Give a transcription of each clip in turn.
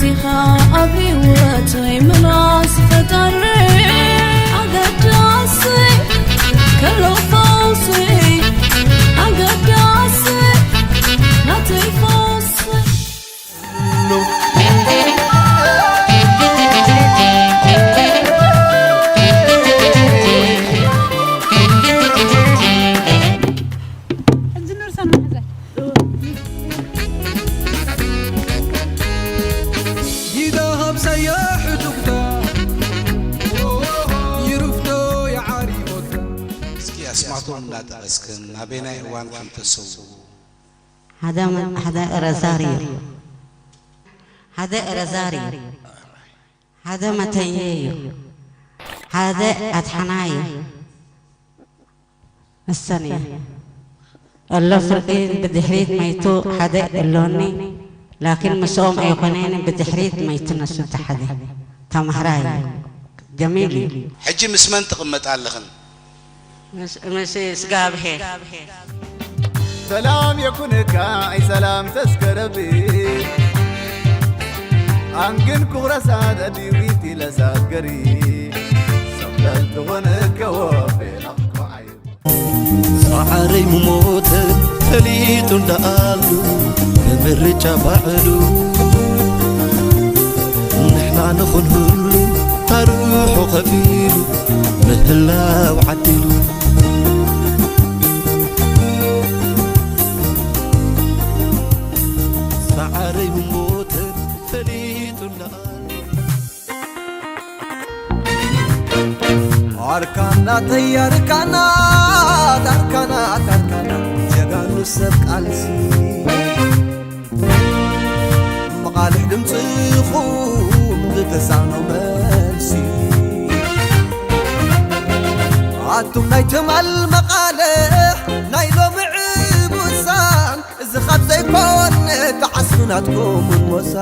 ኢኻ ኣብ ህይወተይ ምላስ ፈጣሪ ኣገዳሲ ከሎ ፈውሲ ኣገዳሲ ናተይ ፈውሲ ሕጂ ንርሳ ንሕዘ ዲዳ ሃምሳያ ሕዱግታ ይሩፍዶ ይዓሪቦታ። እስኪ ኣስማቶም እናጠቐስክን ናበየናይ እዋን ከም ተሰውኡ። ሓደ መ- ሓደ ረዛር እዩ። ሓደ ረዛር እዩ። ሓደ መተየ እዩ። ሓደ ኣድሓና እዩ። እሰን እየ። እሎ ፍርቂ ብድሕሪት መይቱ ሓደ እሎኒ ላኪን ምስኦም ኣይኮነን ብድሕሪት መይቱ ነሱ ተሓደ ተማህራይ ጀሚል እዩ። ሕጂ ምስ መን ትቕመጣ ኣለኽን? ምስ ምስ ስጋብሄር ሰላም የኩንካ ኣይ ሰላም ተስከረቢ ኣንግን ኩኽረሳ ደዲዊት ኢለሳገሪ ሰብለል ትኾነ ከወቤ ናፍቆዓይ ጻዕረይ ምሞተ ፈሊጡ እንዳኣሉ ብምርጫ ባዕሉ ንሕና ንኹን ሁሉ ታርሑ ከፊሉ ምህላው ዓዲሉ ጻዕረይ ምሞተ ፈሊጡ እንዳኣሉ ኣርካናተይ ኣርካናት ኣርካናት ኣርካናት ጀጋኑ ሰብ ቃልሲ መቓልሕ ድምፅኹም ዝተሳኖ መልሲ ኣቱም ናይ ትማል መቓልሕ ናይ ሎሚ ዕቡሳን እዚ ካብ ዘይኮነ ተዓስቡ ናትኩም ሞሳ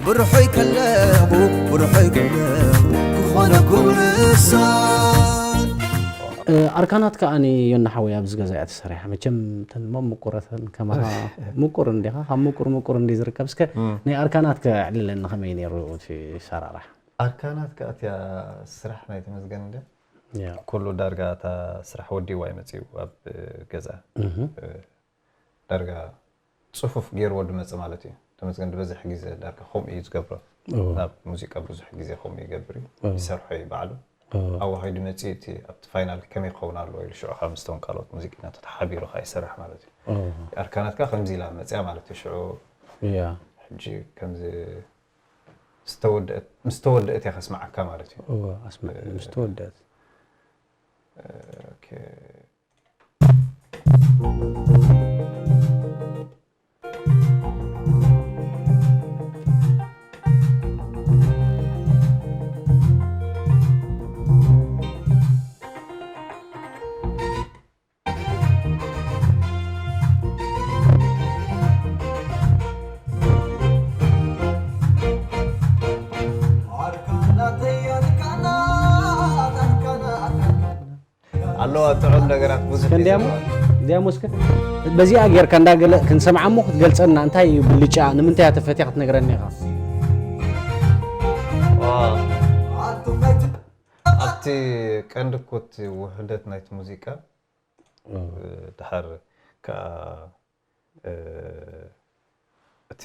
ብርሖይ ከለኹ ብርሖይ ከለኹ ክኾነኩም ንሳን ኣርካናት ከኣ ዮና ሓወይ ኣብዚ ገዛ እያ ተሰሪሓ መቸም ተን ሞ ምቁረተን ከማኻ ምቁር እንዲኻ ካብ ምቁር ምቁር እንዲ ዝርከብ እስከ ናይ ኣርካናት ከዕልለኒ ከመይ ነይሩ እቲ ሰራራሕ ኣርካናት ከኣ እቲያ ስራሕ ናይ ተመስገን እንድያ ኩሉ ዳርጋ እታ ስራሕ ወዲዋ ይመፅኡ ኣብ ገዛ ዳርጋ ፅፉፍ ገይርዎ ድመፅእ ማለት እዩ። ተመስገን ዝበዝሕ ግዜ ዳርጋ ከምኡ እዩ ዝገብሮ። ናብ ሙዚቃ ብዙሕ ግዜ ከምኡ ይገብር እዩ፣ ይሰርሖ እዩ ባዕሉ። ኣዋሃይዱ መፅኡ እቲ ኣብቲ ፋይናል ከመይ ክኸውን ኣለዎ ኢሉ ሽዑ ከዓ ምስቶም ካልኦት ሙዚቀኛታት ሓቢሩ ከዓ ይሰርሕ ማለት እዩ። ኣርካናት ከዓ ከምዚ ኢላ መፅያ ማለት እዩ። ሽዑ ሕጂ ከምዚ ምስ ተወደአት እየ ከስምዓካ ማለት እዩ። ምስ ተወደአት ኣለዋ ጥዑም ነገራት ብዙሕ እዩ ከንዲያሞ ዘለዋ። ዲያሞ እስከ በዚኣ ጌርካ እንዳገለ ክንሰምዓ እሞ ክትገልፀና እንታይ እዩ ብልጫ ንምንታይ እያ ተፈትያ ክትነግረኒ ኢኻ ዋው። ኣብቲ ቀንዲ እኮ እቲ ውህደት ናይቲ ሙዚቃ ድሓር ከዓ እቲ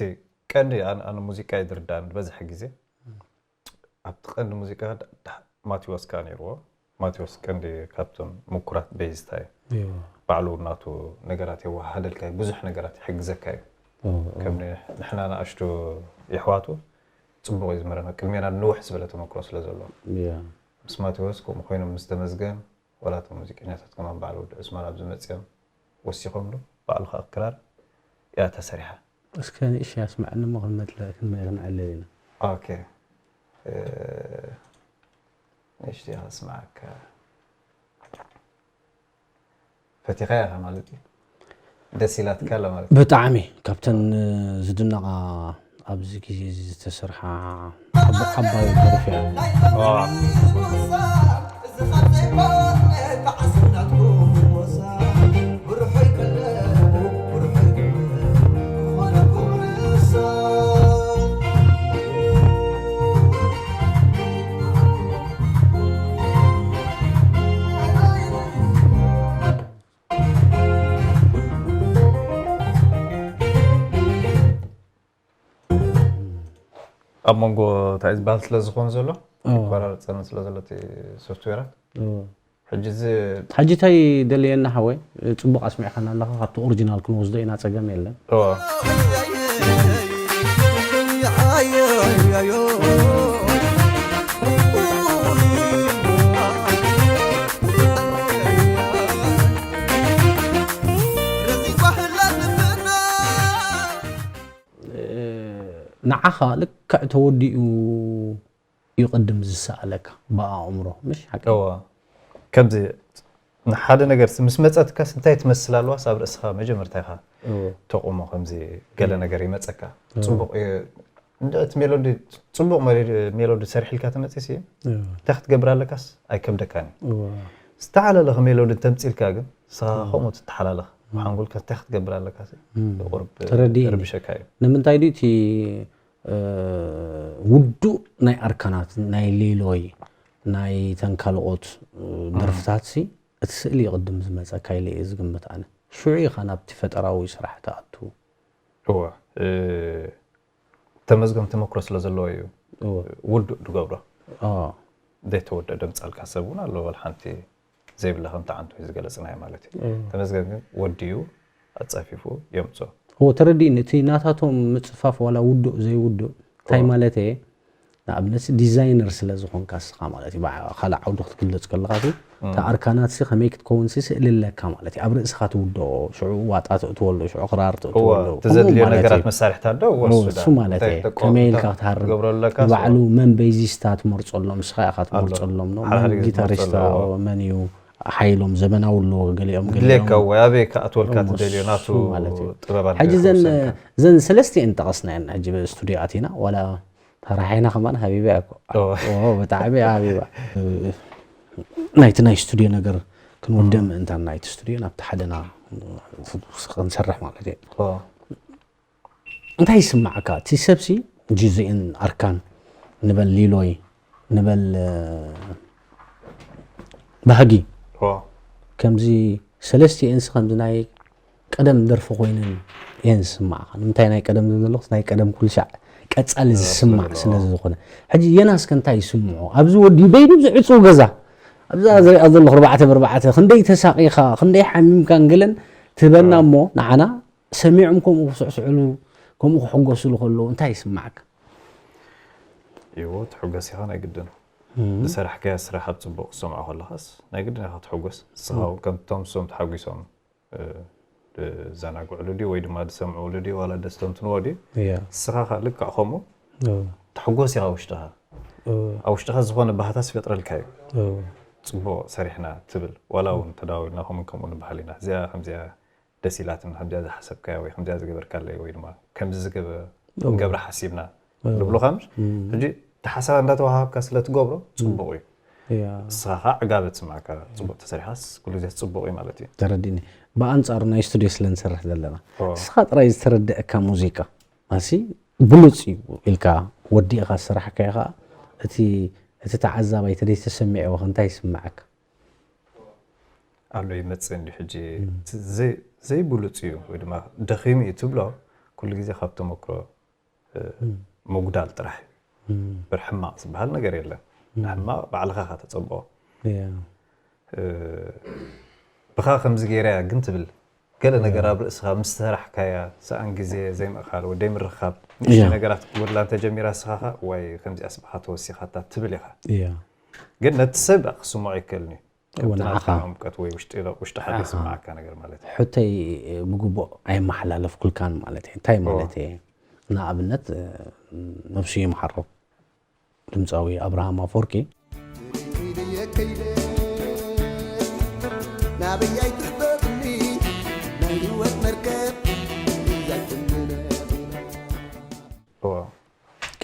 ቀንዲ ኣነ ኣነ ሙዚቃ እዩ ዝርዳእኒ ዝበዝሐ ግዜ ኣብቲ ቀንዲ ሙዚቃ ዳ- ዳ- ማቴዎስ ከኣ ነይርዎ ማቴዎስ ቀንዲ ካብቶም ምኩራት ቤዚስታ እዩ ባዕሉ ናቱ ነገራት የወሃሃደልካ እዩ ብዙሕ ነገራት ይሕግዘካ እዩ ከም ን- ንሕና ንኣሽቱ የሕዋቱ ፅቡቅ እዩ ዝምህረና ቅድሜና ንውሕ ዝበለ ተመክሮ ስለ ዘለዎ ምስ ማቴዎስ ከምኡ ኮይኖም ምስ ተመዝገን ዋላ እቶም ሙዚቀኛታት ከማን በዓል ወዲ ዑስማን ኣብዚ መፅዮም ወሲኾምሉ ባዕሉ ከዓ ክራር እያ ተሰሪሓ እስከ ንእሽተይ ኣስምዐኒ እሞ ክንመጥለ ክንዕልል ኢና ኦኬ ንእሽተይ ከስምዓካ ፈቲኻያ ኢኻ ማለት እዩ ደስ ኢላትካ ኣላ ማለት እዩ ብጣዕሚ ካብተን ዝድነቓ ኣብዚ ግዜ እዚ ዝተሰርሓ ዓብ- ዓባይ ደርፊ እያ። ኣብ መንጎ እንታይ ዝበሃል ስለ ዝኾነ ዘሎ፣ እዎ። ይቆራረጸኒ ስለ ዘሎ እቲ ሶፍትዌራት። እዎ። ሕጂ እዚ ሕጂ እንታይ ደልየና ሓወይ? ጽቡቕ ኣስሚዕካና ኣለኻ፣ ካብቲ ኦሪጂናል ክንወስዶ ኢና፣ ጸገም የለን። እዎ። ንዓኻ ልክዕ ተወዲኡ እዩ ቅድም ዝሰኣለካ ብኣእምሮ፣ ምሽ ሓቂ? እዋ። ከምዚ ንሓደ ነገር ምስ መጸትካስ እንታይ ትመስል ኣለዋስ ኣብ ርእስኻ መጀመርታ ኢኻ እዎ። ተቑሞ፣ ከምዚ ገለ እዎ። ነገር ይመጸካ። እዎ። ጽቡቕ እዩ። እንደ እቲ ሜሎዲ፣ ጽቡቕ መሪ-፣ ሜሎዲ ሰሪሕልካ ተመጺሲ፣ እዎ። እንታይ ክትገብር ኣለካስ ኣይከብደካን እዩ። እዎ። ዝተሓላለኸ ሜሎዲ ተምጺልካ ግን፣ ንስኻ እዎ። ከምኡ ትተሓላለኽ። እዎ። ሓንጎልካ እንታይ ክትገብር ኣለካሲ፣ እም። ቁሩብ ተረዲእኒ። ይርብሸካ እዩ። ንምንታይ ድዩ እቲ፣ እ፣ ውዱእ ናይ ኣርካናት፣ ናይ ሌሎይ፣ ናይ ተን ካልኦት፣ እ፣ እም። ደርፍታትሲ፣ እቲ ስእሊ እዩ ቅድም ዝመጸካ ኢለ እየ ዝግምት ኣነ። ሽዑ ኢኻ ናብቲ ፈጠራዊ ስራሕ ትኣቱ። እወ፣ እ፣ ተመዝገም ተመክሮ ስለ ዘለዎ እዩ እወ። ውዱእ ዝገብሮ። ኣዎ። ዘይተወደአ ደምጻልካ ሰብ እውን ኣሎ፣ ዋላ ሓንቲ ዘይብላ፣ ከምቲ ዓንቱ ዝገለጽናዮ ማለት እዩ። እወ። ተመዝገም ግን ወዲኡ ኣጻፊፉ የምጽኦ። እወ፣ ተረዲእኒ። እቲ ናታቶም ምጽፋፍ ዋላ ውዱእ ዘይውዱእ፣ እንታይ እወ። ማለት እየ? ንኣብነት ዲዛይነር ስለ ዝኾንካ ንስኻ ማለት እዩ፣ ብዓ-፣ ካልእ ዓውዲ ክትግለጽ ከለኻ እቲ፣ እም። እታ ኣርካናትሲ ከመይ ክትከውንሲ ስእሊ ኣለካ ማለት እዩ። ኣብ ርእስኻ ትውድኦ፣ ሽዑ ዋጣ ተእትወሉ፣ ሽዑ ክራር እወ፣ ተእትወሉ። እቲ ከምኡ ዘድልዮ ማለት ነገራት እዩ። መሳርሕታት ዶ እወ፣ ወስዳ። እሱ ማለት እንታይ እዩ። ትጠቀም-፣ ከመይ ኢልካ እንታይ ክትሃርም? ክትገብረሉ ኣለካስ? ንባዕሉ መን ቤዚስታ ትመርጸሎም፣ ንስኻ ኢኻ ኣሎ። ትመርጸሎም፣ ኖ? ሓደ መን ግዜ ጊታሪስታ፣ ትመርጸሉ። መን እዩ ሓይሎም? ዘመናዊ ኣለዎ፣ ገሊኦም፣ ድሌካ ገሊኦም። እወ፣ ኣበይ ክኣትወልካ እሞ ትደልዮ? እሱ ናቱ ማለት እዩ። ጥበብ ኣድልዮ ሕጂ ዘን፣ ይወሰንካ። ዘን ሰለስቲኤን ጠቐስናየን ሕጂ ብስቱድዮ ኣቲና፣ ዋላ ተራሒና ከማን ሃቢባ እያ እኮ። ኦ። ኦ፣ ብጣዕሚ እያ ሃቢባ። ናይቲ ናይ ስቱድዮ ነገር ክንውድእ እም። ምእንታን ናይቲ ስቱድዮ ናብቲ ሓደና ክንሰርሕ ማለት እዩ። ኦ። እንታይ ይስማዓካ? እቲ ሰብሲ ጂዚኤን ኣርካን ንበል ሊሎይ ንበል፣ እ፣ ባህጊ። ኦ። ከምዚ ሰለስቲኤንስ ከምዚ ናይ ቀደም ደርፊ ኮይነን እየን ዝስማዓኻ። ንምንታይ ናይ ቀደም ዝብል ዘለኹስ፣ ናይ ቀደም ኩሉ ሻዕ ቀጻሊ እወ፣ ዝስማዕ ስለ ስለ ዘሎ። ዝኾነ። ሕጂ የናስ ከ እንታይ ይስምዖ? ኣብዚ ወዲ በይኑ ኣብዚ ዕጹው ገዛ፣ ኣብዛ ዝሪኣ ዘለኹ ኣርባዕተ ብኣርባዕተ፣ ክንደይ ተሳቒኻ፣ ክንደይ ሓሚምካን ገለን ትህበና እወ። እሞ፣ ንዓና ሰሚዖም ከምኡ ክስዕስዕሉ፣ ከምኡ ክሕጎስሉ ከለዉ እንታይ ይስማዓካ? እዎ፣ ትሕጎስ ኢኻ ናይ ግድን። እም። ዝሰራሕካዮ ስራሕ ኣብ ጽቡቕ ክትሰምዖ ከለኻስ፣ ናይ ግድን ኢኻ ትሕጎስ። ንስኻ እም። እውን ከምቶም እሶም ተሓጒሶም እ፣ ዝዘናግዕሉ ድዩ ወይ ድማ ዝሰምዕሉ ድዩ ዋላ ደስተንትንዎ ድዩ? እያ። ንስኻ ኸኣ ልክዕ ከምኡ እዎ። ትሕጎስ ኢኻ ውሽጥኻ። እዎ። ኣብ ውሽጥኻ ዝኾነ ባህታ ዝፈጥረልካ እዩ። እዎ። ጽቡቕ ሰሪሕና ትብል። ዋላ እውን ተዳዊልና ከምኡ ከምኡ ንበሃል ኢና። እዚኣ ከምዚኣ ደስ ኢላትና፣ ከምዚኣ ዝሓሰብካያ ወይ ከምዚኣ ዝገበርካለይ ወይ ድማ ከምዚ ዝገበ-፣ እዎ። ክንገብራ ሓሲብና። እዎ። ንብሉኻ ምሽ? እም። ሕጂ እቲ ሓሳብ እንዳተዋሃብካ ስለ ትገብሮ እም። ጽቡቕ እዩ። እያ። ንስኻ ኸኣ ዕጋበት ስምዓካ፣ ጽቡቕ ተሰሪሓስ ኩሉ ግዜ ጽቡቕ እዩ ማለት እዩ። ተረዲእኒ። ብኣንጻሩ ናይ ስቱድዮ ስለ ንሰርሕ ዘለና። እዎ። ንስኻ ጥራይ ዝተረድአካ ሙዚቃ፣ ማሲ ብሉጽ እዩ ኢልካ ወዲእኻ ዝሰራሕካዮ ኸኣ፣ እቲ፣ እቲ ተዓዛባይ ተደይተሰሚዕዎ ኸ እንታይ ይስምዓካ? ኣሎ ይመጽእ እንዲ ሕጂ እም። እቲ ዘይ-፣ ዘይብሉጽ እዩ ወይ ድማ ደኺሙ እዩ ትብሎ፣ ኩሉ ግዜ ካብ ተመክሮ እ፣ እም። ምጉዳል ጥራሕ እዩ። እም። እምበር ሕማቕ ዝበሃል ነገር የለን። እም። ንሕማቕ ባዕልኻ ኢኻ ተጸብኦ። እያ። እ፣ ብኻ ከምዚ ገይረ እያ ግን ትብል። ገለ እያ። ነገር ኣብ ርእስኻ ምስ ሰራሕካያ፣ ሰኣን ግዜ ዘይምእካል ወይ ዘይምርኻብ፣ ንእሽተይ እያ። ነገራት ክትጎድላ እንተጀሚራ ንስኻ ኸኣ፣ "ዋይ፣ ከምዚኣስ ብኻ ተወሲኻታ" ትብል ኢኻ። እያ። ግን ነቲ ሰብ ክስምዖ ኣይክእልን እዩ። እወ፣ ከምቲ ናትካ ንዓኻ። ዕምቀት ወይ ውሽጢ፣ ውሽጥኻ ኣሃ። ዘይስምዓካ ነገር ማለት እዩ። ሕቶይ ብግቡእ ኣይመሓላለፍኩልካን ማለት እየ። እንታይ እወ። ማለት እየ? ንኣብነት፣ ነብሱ ይምሓሮ፣ ድምጻዊ ኣብርሃም ኣፈወርቂ። ናበይ ኣይትሕበብኒ፣ ናይ ህይወት መርከብ ሒዛትኒ ነቢና። እወ።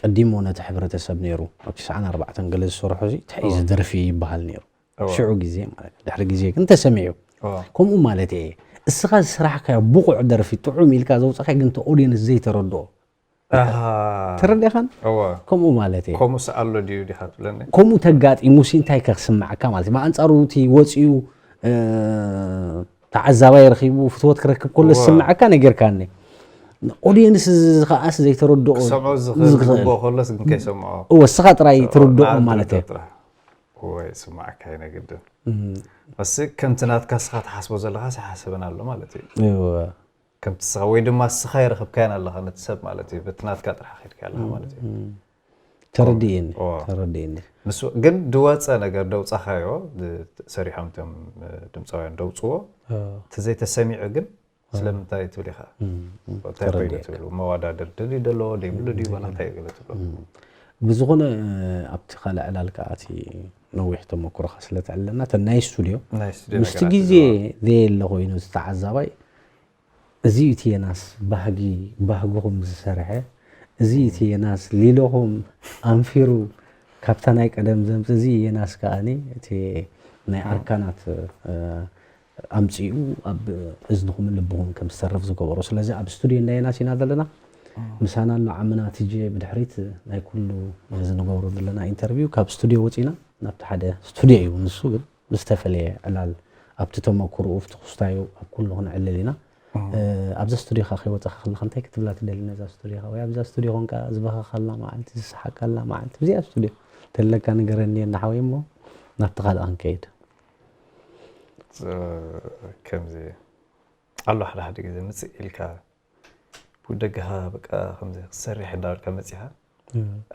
ቀዲሙ ነቲ ሕብረተሰብ ነይሩ፣ ኣብ ትስዓን ኣርባዕተን ገለ ዝሰርሖ እዚ ትሕዚ እወ። ደርፊ ይበሃል ነይሩ። እወ። ሽዑ ግዜ ማለት እዩ። ድሕሪ ግዜ ግን ተሰሚዑ። እወ። ከምኡ ማለት እየ። እስኻ ዝሰራሕካዮ ብቑዕ ደርፊ፣ ጥዑም ኢልካ ዘውጻእካዮ ግን እቲ ኦድየንስ ዘይተረድኦ። ኣሃ። ተረዲእካን? እወ። ከምኡ ማለት እየ። ከምኡስ ኣሎ ድዩ ዲኻ ትብለኒ? ከምኡ ተጋጢሙሲ እንታይ ከ ክስምዓካ ማለት እዩ? ብኣንጻሩ እቲ ወጺኡ፣ እ፣ ተዓዛባይ ረኺቡ ፍትወት ክረክብ ከሎ እወ። ዝስምዓካ ነጊርካኒ። ኦድየንስ እዚ ከዓስ ዘይተረድኦ ክሰምዖ ዝኽእል ዝግብኦ ከሎስ ግን ከይሰምዖ እወ እስኻ ጥራይ ትርድኦ ማለት እዩ። ወይ ስማዕካ ይነግድን እስ ከምቲ ናትካ እስኻ ትሓስቦ ዘለኻ ይሓስብን ኣሎ ማለት እዩ። እወ ከምቲ እስኻ ወይ ድማ እስኻ ይረኽብካያን ኣለኻ ነቲ ሰብ ማለት እዩ። በቲ ናትካ ጥራሕ ከድካ ኣለኻ ማለት እዩ። ተረድእኒ ተረድእኒ። ምስ ግን ድወፀ ነገር ደውፃኻዮ ሰሪሖም እቶም ድምፃውያን ደውፅዎ እቲ ዘይተሰሚዑ ግን ስለምንታይ ትብል ኢኻ እንታይ ኮይኑ ትብል መዋዳደር ድልዩ ደለዎ ደይብሉ ድዩ ዋላ እንታይ ገለ ትብሎ። ብዝኾነ ኣብቲ ካልእ ዕላል ከዓ እቲ ነዊሕ ተመክሮኻ ስለ ተዕልለና እተን ናይ ስቱድዮ ናይ ስቱድዮ ምስቲ ነገራት ግዜ ዝብሎ። ዘየለ ኮይኑ ዝተዓዛባይ እዚ እዩ እቲ የናስ ባህጊ ባህግኹም ዝሰርሐ እዚ እዩ እቲ የናስ ሊሎኹም ኣንፊሩ ካብታ ናይ ቀደም ዘምፅ እዚ የናስ ከዓኒ እቲ ናይ ኣርካናት ኣምፂኡ ኣብ እዝንኹምን ልብኹምን ከም ዝሰርፍ ዝገበሮ ስለዚ ኣብ ስቱድዮ እንዳየናስ ኢና ዘለና ምሳና ኣሎ ዓምና ቲጂ ብድሕሪት ናይ ኩሉ እዚ ንገብሮ ዘለና ኢንተርቪው ካብ ስቱድዮ ወፂና ናብቲ ሓደ ስቱድዮ እዩ ንሱ ግን ብዝተፈለየ ዕላል ኣብቲ ተመክርኡ ኣብቲ ክስታዩ ኣብ ኩሉ ክንዕልል ኢና ኣብዛ ስቱዲዮኻ ከይወፀኻ ከለኻ እንታይ ክትብላ ትደሊ ነዛ ስቱዲዮኻ ወይ ኣብዛ ስቱዲዮ ኮንካ ዝበኸኻላ መዓልቲ ዝሰሓቃላ መዓልቲ ብዚኣ ስቱዲዮ ተለካ ንገረኒ የናሓወይ እሞ ናብቲ ካልእ ክንከይድ ከምዚ ኣሎ ሓደ ሓደ ግዜ ምፅእ ኢልካ ብደገኻ በቃ ከምዚ ክትሰርሕ እንዳበልካ መፂኻ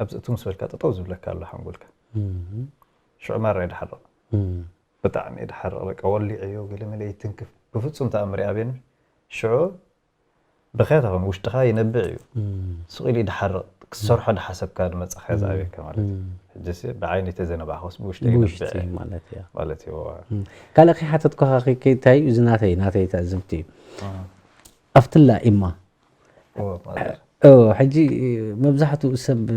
ኣብዚ እቱ ምስ በልካ ጠጠው ዝብለካ ኣሎ ሓንጎልካ ሽዑ ማራ ይድሓርቕ ብጣዕሚ ይድሓርቕ በቃ ወሊዐዮ ገለ መለ ይትንክፍ ብፍፁም ተኣምር ይኣብየኒ ሽዑ ብኽያት ኣኹን ውሽጥኻ ይነብዕ እዩ ስቕ ኢሉ ይድሓርቕ ክትሰርሖ ድሓሰብካ ድመፃኻ ዝኣብየካ ማለት እዩ ሕጂ ብዓይኒ ተዘነባዕኸስ ብውሽጢ ብውሽጢ ይነብዕ ማለት እያ ማለት እዩ ካልእ ከይሓተትኩኻ እንታይ እዩ እዚ ናተይ ናተይ ተዕዝብቲ እዩ ኣብትላ ኢማ ሕጂ መብዛሕትኡ ሰብ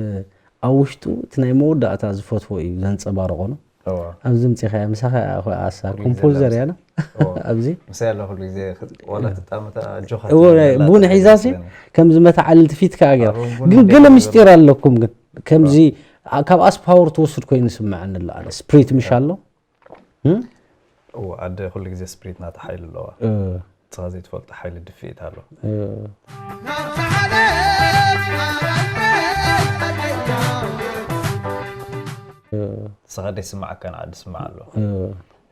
ኣብ ውሽጡ እቲ ናይ መወዳእታ ዝፈትዎ እዩ ዘንፀባርቆ ነው ኣብዚ ምፅኻያ ምሳኻ ኣሳ ኮምፖዘር ያና ኣብዚ ምሳይ ኣሎ ኩሉ ግዜ ዋላ ትጣመታ ኣጆኻ ቡን ሒዛሲ ከምዚ መተዓልልቲ ፊትካ ገር ግን ገለ ምስጢር ኣለኩም ግን ከምዚ ካብ ኣስፓወር ትወስድ ኮይኑ ስምዐኒ ኣሎ ኣነ ስፕሪት ምሽ ኣሎ ኣደ ኩሉ ግዜ ስፕሪት ናታ ሓይሊ ኣለዋ ንስኻ ዘይትፈልጦ ሓይሊ ድፍኢት ኣሎ ንስኻ ደይስማዓካ ንዓ ድስማዕ ኣሎ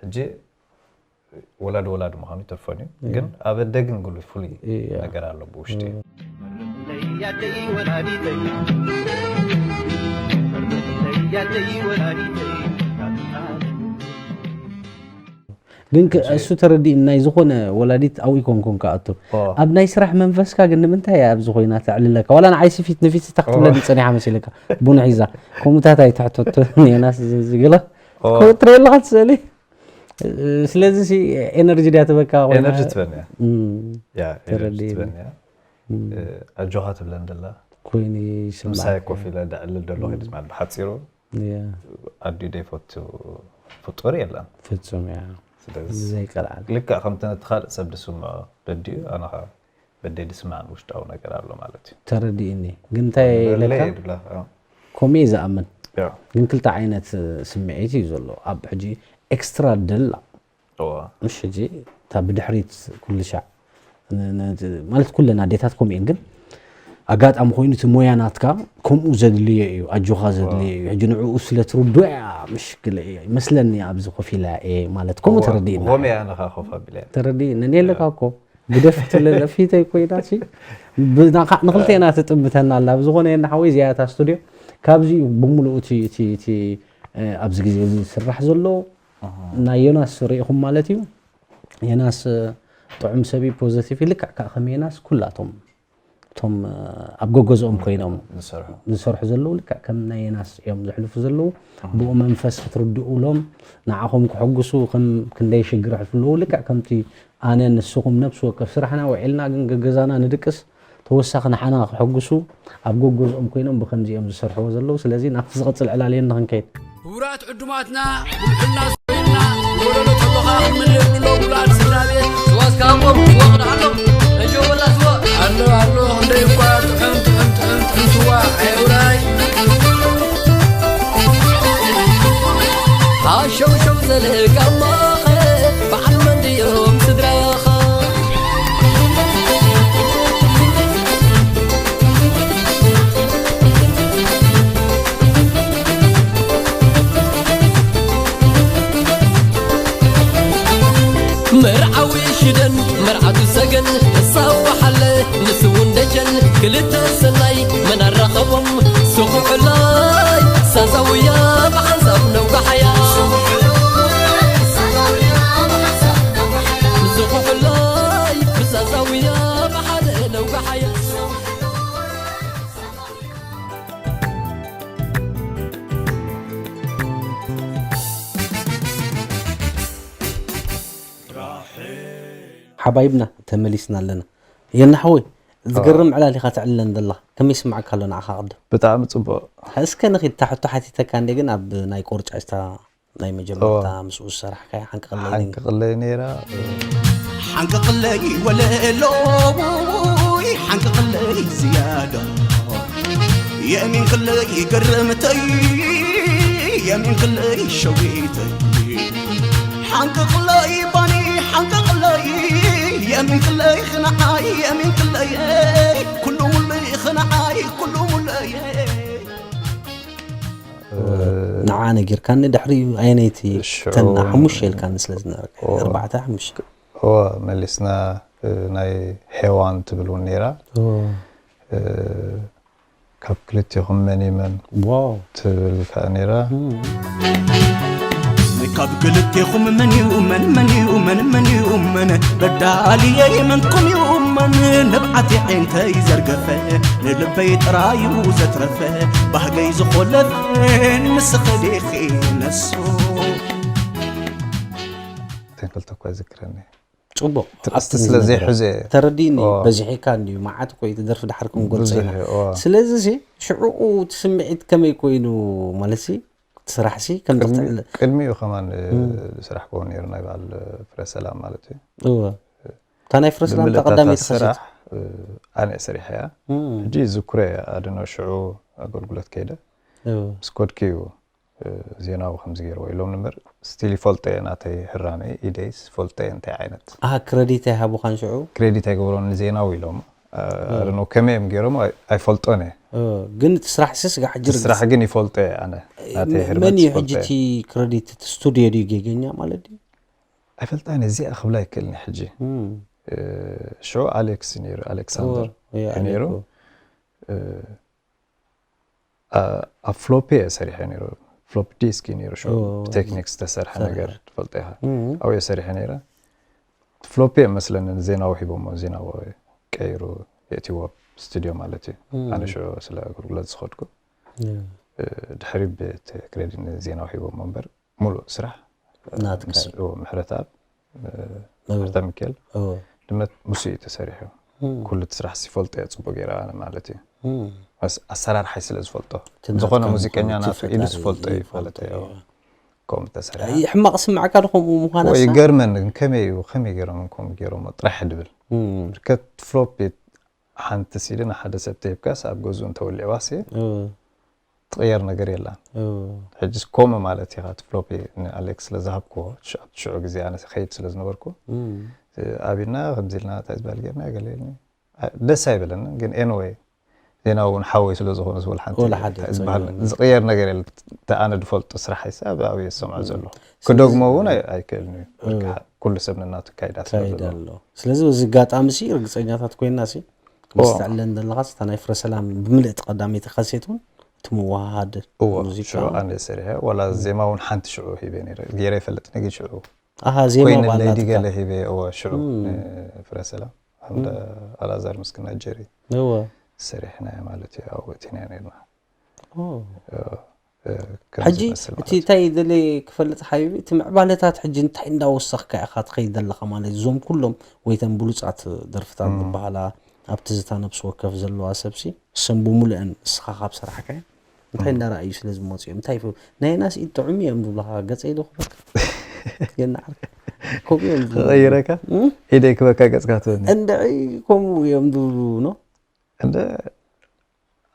ሕጂ ወላዲ ወላዲ ምዃኑ ይተርፎን እዩ ግን ኣብ ኣደ ግን ግሉ ፍሉይ ነገር ኣሎ ብውሽጢ ግን እሱ ተረዲእ ናይ ዝኾነ ወላዲት ኣብኡ ይኮንኩን ክኣቱ ኣብ ናይ ስራሕ መንፈስካ ግን ንምንታይ እያ ኣብዚ ኮይና ተዕልለካ ዋላ ንዓይሲ ፊት ንፊት ስታ ክትብለኒ ፀኒሓ መሲለካ ቡን ሒዛ ከምኡታት ኣይትሕተቶ ኔናስ ዝግለ ትሪኦ ኣለካ ትስእሊ ስለዚ ሲ ኤነርጂ ድያ ትበካ ኮይና ኤነርጂ ትበኒ እያ ተረዲእኒ ትበኒ እያ ኣጆኻ ትብለን ደላ ኮይኑ ምሳይ ይስማዕ ኮፍ ኢለ ደዕልል ደሎ ሄድስ ማለት ብሓፂሩ እያ ኣዲኡ ደይፈቱ ፍጡር የለን ፍጹም እያ ስለዚ ዘይቀልዓል ልክዕ ከምቲ ነቲ ካልእ ሰብ ድስምዖ ደዲኡ ኣነ ከዓ በደይ ድስማዕን ውሽጣዊ ነገር ኣሎ ማለት እዩ ተረዲእኒ ግን እንታይ ኢለካ ለይ ድብላ ከምኡ እየ ዝኣምን ያ ግን ክልተ ዓይነት ስምዒት እዩ ዘሎ ኣብ ሕጂ ኤክስትራ ደላ እዋ ምሽ ሕጂ እታ ብድሕሪት ኩሉ ሻዕ ን- ን- ማለት ኩለን ኣዴታት ከምኡ እየን ግን ኣጋጣሚ ኮይኑ እቲ ሞያ ናትካ ከምኡ ዘድልዮ እዩ ኣጆኻ ዘድልዮ እዩ ሕጂ ንዕኡ ስለ ትርድኦ እያ ምሽ ግለ እያ ይመስለኒ ኣብዚ ኮፍ ኢላ እየ ማለት ከምኡ ተረዲእና ሆም እያ ነኻ ኮፍ ኣቢለ ተረዲእኒ እኔ ኣለካ እኮ ግደፍ ትብለለ ፊተይ ኮይና ሲ ብናኻ- ንክልቴና ትጥምተና ኣላ ብዝኾነ የና ሓወይ እዚኣ እታ ስቱድዮ ካብዚ እዩ ብምሉኡ እቲ እቲ እቲ እ፣ ኣብዚ ግዜ እዚ ዝስራሕ ዘሎ ናይ ዮናስ ርኢኹም ማለት እዩ ዮናስ እ፣ ጥዑም ሰብ እዩ ፖዘቲቭ ልክዕ ከዓ ከም ዮናስ ኩላቶም እቶም እ፣ ኣብ ገገዝኦም ኮይኖም ዝሰርሑ ዝሰርሑ ዘለዉ ልክዕ ከም ናይ ዮናስ እዮም ዘሕልፉ ዘለዉ ብኡ መንፈስ ክትርድኡሎም ንዓኹም ክሕጉሱ ከም ክንደይ ሽግር ኣሕልፍለዉ ልክዕ ከምቲ ኣነ ንስኹም ነብሲ ወከፍ ስራሕና ውዒልና ግን ገገዛና ንድቅስ ተወሳኺ ንሓና ክሕጉሱ ኣብ ገገዝኦም ኮይኖም ብከምዚ እዮም ዝሰርሕዎ ዘለዉ ስለዚ ናብቲ ዝቕፅል ዕላል እየን ንክንከይድ ክቡራት ዕዱማትና ብልዕልና ኮይንና ወለሎ ተሎኻ ክንምልየሉ ሎሙላ ስላቤ ስዋስካ ሃቦም ስዋ ቅድሓሎም እጆ ወላ ስዋ ኣሎ ኣሎ ክንደይ እኳ ጥዕም ጥዕም ጥዕም ጥዕም ስዋ ኣየውላይ ሃሸውሸው ዘለጋማኸ በዓል መንድዮም ስድራኻ ሓባይብና ተመሊስና ኣለና። የና ሓወይ፣ ዝገርም ዕላል ኢኻ ተዕልለን ዘለኻ። ከመይ ይስምዓካ ኣሎ ንዓኻ ቅድም? ብጣዕሚ ጽቡቕ። እስከ ንኺድ፣ እታ ሕቶ ሓቲተካ እንደ ግን ኣብ ናይ ቆርጫጭታ ናይ መጀመርታ ምስኡ ዝሰራሕካያ ሓንቀቕለይ ሓንቀቕለይ ነይራ። ሓንቀቕለይ ወለሎይ ሓንቀቕለይ ዝያዳ የእሚንክለይ ገረምተይ የእሚንክለይ ሸዊተይ ሓንቀቕለይ ባኒ ሓንቀቕለይ የእሚንክለይ ኽንዓይ የእሚንክለይ ኩሉ ሙሉይ ኽንዓይ ኩሉ ሙሉይ ንዓ ነጊርካኒ ድሕሪኡ ኣየነይቲ ሽዑ- ተና ሓሙሽተ ኢልካኒ ስለ ዝነበርካ ኦ። ኣርባዕተ ሓሙሽተ እወ መሊስና እ፣ ናይ ሄዋን ትብል እውን ነይራ ኦ። እ፣ ካብ ክልቴኹም መን እዩ መን ዋው ትብል ከዓ ነይራ ካብ ክልቴኹም መን እዩ መን መን እዩ መን መን እዩ መን በዳልየይ መንኩም እዩ መን ንብዓት ዒንተይ ዘርገፈ ንልበይ ጥራዩ ዘትረፈ ባህገይ ዝኾለፈ ንስኺ ዲኺ ነሱ ተንክልተ እኳ ይዝክረኒ ጽቡቕ ትዕስቲ ኣስቲ ስለ ዝነበረ። ዘይሕዘ ተረዲእኒ ኦ። በዚሒካ እንድዩ መዓት እኮ እዩ እቲ ደርፊ ድሓር ክንጎልጾ ኢና ብዙሕ ኦ። ስለዚ ሲ ሽዕኡ እቲ ስምዒት ከመይ ኮይኑ ማለት ሲ እቲ ስራሕ ሲ ከም ቅድሚ- ዝትዕል ቅድሚኡ ከማን እ፣ ዝስራሕ ከውን ነይሩ ናይ በዓል ፍረ ሰላም ማለት እዩ እወ እታ ናይ ፍረ ሰላም እታ ቀዳመይቲ ስራሕ ከሰት እ፣ ኣነ ሰሪሐ እያ እም፣ ሕጂ ዝኩረ ኣድኖ ሽዑ ኣገልግሎት ከይደ እወ ምስ ኮድኪ እዩ ዜናዊ ከምዚ ገይርዎ ኢሎም ንበር ስቲል ይፈልጦ እየ ናተይ ህራመይ ኢደይስ ይፈልጦ እየ እንታይ ዓይነት ኣሃ ክረዲት ኣይሃቡኻን ሽዑ ክሬዲት ኣይገብሮን ንዜናዊ ኢሎም ኣረኖ ከመይ እዮም ገይሮም ኣይ- ኣይፈልጦን እየ እ፣ ግን እቲ ስራሕ ሲ ስጋዕ ሕጂ ርግጽ ስራሕ ግን ይፈልጦ እየ ኣነ ናተይ ህርመት መን እዩ ይፈልጦ ሕጂ እየ እቲ ክረዲት እቲ ስቱድዮ ድዩ ጌገኛ ማለት ድዩ ኣይፈልጣን እየ እዚኣ ክብላ ይክእልኒ ሕጂ እም፣ እ፣ ሽዑ ኣሌክስ እዩ ነይሩ ኣሌክሳንደር እወ፣ እየ እዩ ነይሩ ኣለኩ። እ፣ ኣብ ፍሎፒ እየ ሰሪሐ ነይሩ ፍሎፕ ዲስክ እዩ ነይሩ ሽዑ ብቴክኒክ ዝተሰርሐ ነገር ትፈልጦ ኢኻ ኣብየ ሰሪሐ ነይረ ፍሎፒ እየ መስለኒ ንዜናዊ ሂቦሞ ዜናዊ ቀይሩ የእትዎ ስቱድዮ ማለት እዩ ኣነ ሽዑ ስለ ኣገልግሎት ዝኸድኩ ድሕሪ ብቲ ክሬዲት ንዜናዊ ሂቦሞ እምበር ሙሉእ ስራሕ ናትካ እዩ። ምስኡ ምሕረተኣብ እ፣ እዎ። ምሕረተ ሚካኤል እዎ። ድማ ምስ እዩ ተሰሪሑ እም፣ ኩሉ እቲ ስራሕ ዝፈልጦ እየ ፅቡቅ ገይረ ኣነ ማለት እዩ እም። መስ- ኣሰራርሓይ ስለ ዝፈልጦ እቲ ዝኾነ ናትካ ሙዚቀኛ ምዃኑ ናቱ ኢሉ ተፈጣሪ ዝፈልጦ እዩ ይፈልጦ ማለት እዩ እዩ። ከምኡ ተሰሪሐ ኣይ፣ ሕማቕ ስምዓካ ዶ ከምኡ ምዃና ወይ ሳ? ገርመን ግን ከመይ እዩ ከመይ ገይሮም ከምኡ ገይሮሞ ጥራሕ ድብል እም፣ ብርከት ፍሎፕ ሓንቲ ሲዲ ንሓደ ሰብ ተሂብካስ ኣብ ገዝኡ እንተወሊዕዋሲ እዎ። ትቕየር ነገር የላን። ሕጅስ ኮመ ማለት ኢኻ እቲ ፍሎፒ ንኣሌክስ ስለ ዝሃብክዎ ኣብቲ ሽዑ ግዜ ኣነ ከይድ ስለ ዝነበርኩ ኣቢልና ከምዚ ኢልና እንታይ ዝበሃል ጌርና ገለ ኢልኒ ደስ ኣይበለንን ግን ኤንወይ ዜና እውን ሓወይ ስለ ዝኾነ ዝብል ሓንቲ ወላ ሓደ እንታይ ዝበሃል ጸገም። ዝቕየር ነገር የለ እቲ ኣነ ዝፈልጦ ስራሕ ይስ ኣብ ኣብየ ዝሰምዖ ዘለኹ ክደግሞ እውን ኣይ- ኣይክእልን እዩ በቃ ኩሉ ሰብ ነናቱ ካይዳ ስለ ካይዳ ዘለዎ ኣሎ። ስለዚ በዚ ኣጋጣሚ ሲ ርግፀኛታት ኮይና ሲ ኦ። ምስ ተዕለን ዘለኻስ እታ ናይ ፍረ ሰላም ብምልእቲ ቀዳመይቲ ካሴት እውን እቲ ምውሃሃድ እዎ ሙዚቃ ሽዑ ኣነ ሰሪሐ ዋላ ዜማ እውን ሓንቲ ሽዑ ሂበ ነይረ ገይረ ይፈልጥ ነጊ ሽዑ ኣሃ ዜማ ኮይነ ባላ ለዲ ትካ ገለ ሂበ እዎ ሽዑ ፍረ ሰላም ኣላዛር ምስክና ጀሪ እወ ሰሪሕናዮ ማለት እዩ ኣብኡ እቲና ነርና ኦ። ከምዚ ሕጂ ዝመስል እቲ ማለት እዩ። እንታይ ደለ ክፈልጥ ሓቢቢ እቲ ምዕባለታት ሕጂ እንታይ እንዳወሰኽካ ኢኻ ትኸይድ ዘለኻ ማለት እዩ? እዞም ኩሎም ወይተን ብሉፃት ደርፍታት ዝበሃላ ኣብ ትዝታ ነብሲ ወከፍ ዘለዋ ሰብሲ እሰን ብምሉአን ንስኻ ካብ ሰራሕካዮ እንታይ እንዳረኣዩ ስለ ዝመፅኡ እዮም እንታይ ይፈ- ናይ ናስ ኢድ ጥዑም እዮም ዝብሉኻ ገፀይ ዶ ክበካ የናዓርካ ከምኡ እዮም ዝብሉ ክቐይረካ እም? ኢደይ ክበካ ገፅካ ትበኒ እንድዒ ከምኡ እዮም ዝብሉ ኖ እንደ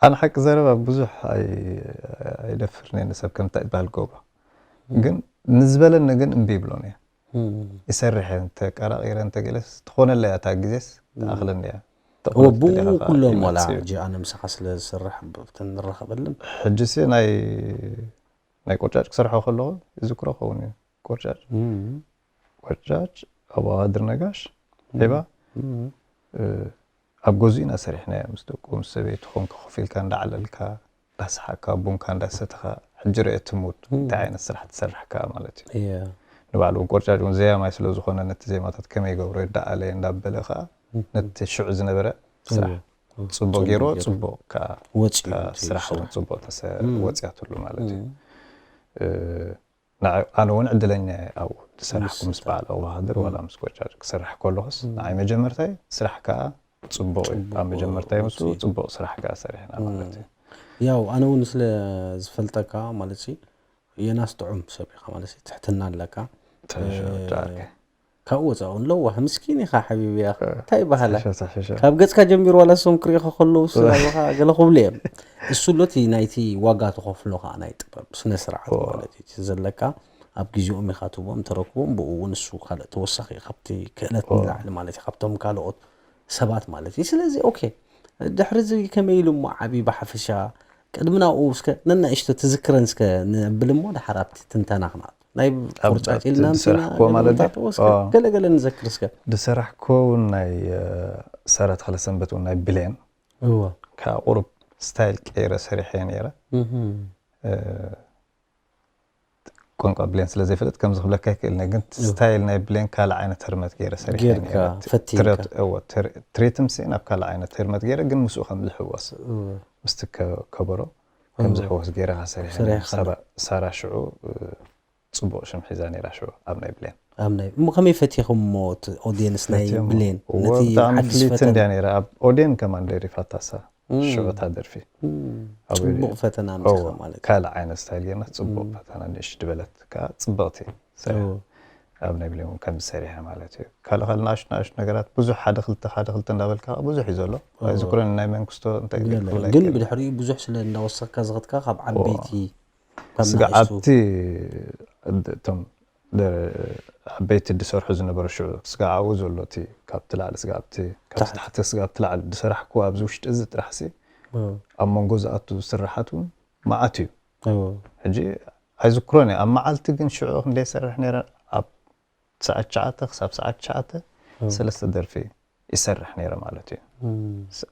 ኣነ ሓቂ ዘረባ ብዙሕ ኣይ- ኣይደፍርን እየ ንሰብ ከምታ ይበሃል ገብሮ ግን ንዝበለኒ ግን እምቢ ይብሎን እየ ይሰርሕ እየ እንተቀራቂረ እንተገለስ ትኾነለይ እያ እታ ግዜስ ትኣኽለኒ እያ ተቆረፅቲ ወብኡ ዲኻ ከዓ ኩሎም ዋላ ይመፅእ እዩ። ሕጂ ኣነ ምሳኻ ስለ ዝሰርሕ ኣብተን ንራኸበለን ሕጂሲ ናይ ናይ ቆርጫጭ ክሰርሖ ከለኹ ይዝክሮ ኸውን እዩ ቆርጫጭ እም። ቆርጫጭ ኣባዋድር ነጋሽ ዒባ ኣብ ገዙ ኢና ሰሪሕናዮ ምስ ደቁ ምስ ሰበይቲ ኮንካ ኮፍ ኢልካ እንዳዓለልካ እንዳሰሓቅካ ቡንካ እንዳሰተኻ ሕጂ ርአ እቲ ሙድ እንታይ ዓይነት ስራሕ ትሰርሕ ከኣ ማለት እዩ ንባዕሉ እውን ቆርጫጭ እውን ዘያማይ ስለ ዝኾነ ነቲ ዜማታት ከመይ ይገብሮ ይደኣለ እንዳበለ ከኣ ነቲ ሽዑ ዝነበረ ስራሕ ጽቡቅ ገይርዎ ጽቡቅ ከኣ ወጺኡ ስራሕ እውን ጽቡቅ ወጺኣትሉ ማለት እዩ ኣነ እውን ዕድለኛ ኣብኡ ዝሰራሕኩ ምስ በዓል ዑቕባሃድር ዋላ ምስ ጎጃ ክሰርሕ ከለኹስ ንዓይ መጀመርታይ ስራሕ ከዓ ፅቡቕ እዩ። ኣብ መጀመርታይ ምስ ፅቡቕ ስራሕ ከዓ ሰሪሕና ማለት እዩ። ያው ኣነ እውን ስለ ዝፈልጠካ ማለት ሲ የናስ ጥዑም ሰብ ኢኻ ማለት ሲ ትሕትና ኣለካ። ካብኡ ወፃ እውን ለዋህ ምስኪን ኢኻ ሓቢቢ ኢኻ እንታይ ይበሃላ ካብ ገፅካ ጀሚሩ ዋላ ሶም ክሪኢኻ ከለዉ ስላኻ ገለ ክብሉ እዮም። እሱ ሎቲ ናይቲ ዋጋ ተኸፍሎ ከዓ ናይ ጥበብ ስነ ስርዓት ማለት እዩ ዘለካ ኣብ ግዜኦም ኢኻ ትቦም ተረክቦም ብኡ እውን እሱ ካልእ ተወሳኺ ካብቲ ክእለት ንላዕሊ ማለት እዩ ካብቶም ካልኦት ሰባት ማለት እዩ። ስለዚ ኦኬ ድሕሪ እዚ ከመይ ኢሉ እሞ ዓብዪ ብሓፈሻ ቅድሚ ናብኡ እስከ ነናእሽቶ ትዝክረን እስከ ንብል እሞ ድሓር ኣብቲ ትንተና ክንኣቱ ናይ ቁርጫጭ ኢልና ዝሰራሕክዎ ማለት ድዩ? እስከ ገለገለ ንዘክር እስከ ዝሰራሕክዎ እውን ናይ ሳራ ተኽለሰንበት እውን ናይ ብሌን እወ ካብ ቁሩብ ስታይል ቀይረ ሰሪሐ ነይረ። ቋንቋ ብሌን ስለ ዘይፈልጥ ከም ዝኽብለካ ይክእል ግን ስታይል ናይ ብሌን ካልእ ዓይነት ህርመት ገይረ ሰሪሐ ጌርካ ፈቲንካ ትሬትም ሲ ናብ ካልእ ዓይነት ህርመት ገይረ ግን ምስኡ ከም ዝሕወስ ምስቲ ከበሮ ከም ዝሕወስ ገይረ ሰሪሐ ሳራ ሽዑ ፅቡቕ ሽም ሒዛ ነይራ ሽዑ ኣብ ናይ ብሌን ኣብ ናይ እሞ ከመይ ፈቲኹም ሞ ኦዲየንስ ናይ ብሌን ነቲ ሓድሽ ፈተን እንዲያ ነይራ ኣብ ኦዲየን ከማን ደሪፋታሳ ሽዑ እታ ደርፊ ጽቡቕ ፈተና ምጽኻ ማለት ካልእ ዓይነት ስታይል ጌርና ጽቡቕ ፈተና ንእሽ ድበለት ከዓ ጽብቕቲ ኣብ ናይ ብሌን ከም ዝሰሪሐ ማለት እዩ ካልእ ካልእ ናሽ ናሽ ነገራት ብዙሕ ሓደ ክልተ ሓደ ክልተ እንዳበልካ ብዙሕ እዩ ዘሎ ኣይዝክሮን ናይ መንግስቶ እንታይ ግን ብድሕሪኡ ብዙሕ ስለ እንዳወሰኽካ ዝኸትካ ካብ ዓበይቲ ካብ ስጋዕ ናእሽቱ ኣብቲ እቶም ደ- ዓበይቲ ዝሰርሑ ዝነበሩ ሽዑ ስጋዕ ኣብኡ ዘሎ እቲ ካብቲ ላዕሊ ስጋዕ ኣብቲ ካብቲ ታሕቲ ስጋዕ ኣብቲ ላዕሊ ዝሰራሕኩ ኣብዚ ውሽጢ እዚ ጥራሕ ሲ ኣብ መንጎ ዝኣቱ ስራሓት እውን መዓት እዩ ሕጂ ኣይዝክሮን እየ ኣብ መዓልቲ ግን ሽዑ ክንደይ ይሰርሕ ነይረ ኣብ ሰዓት ትሽዓተ ክሳብ ሰዓት ትሽዓተ ሰለስተ ደርፊ ይሰርሕ ነይረ ማለት እዩ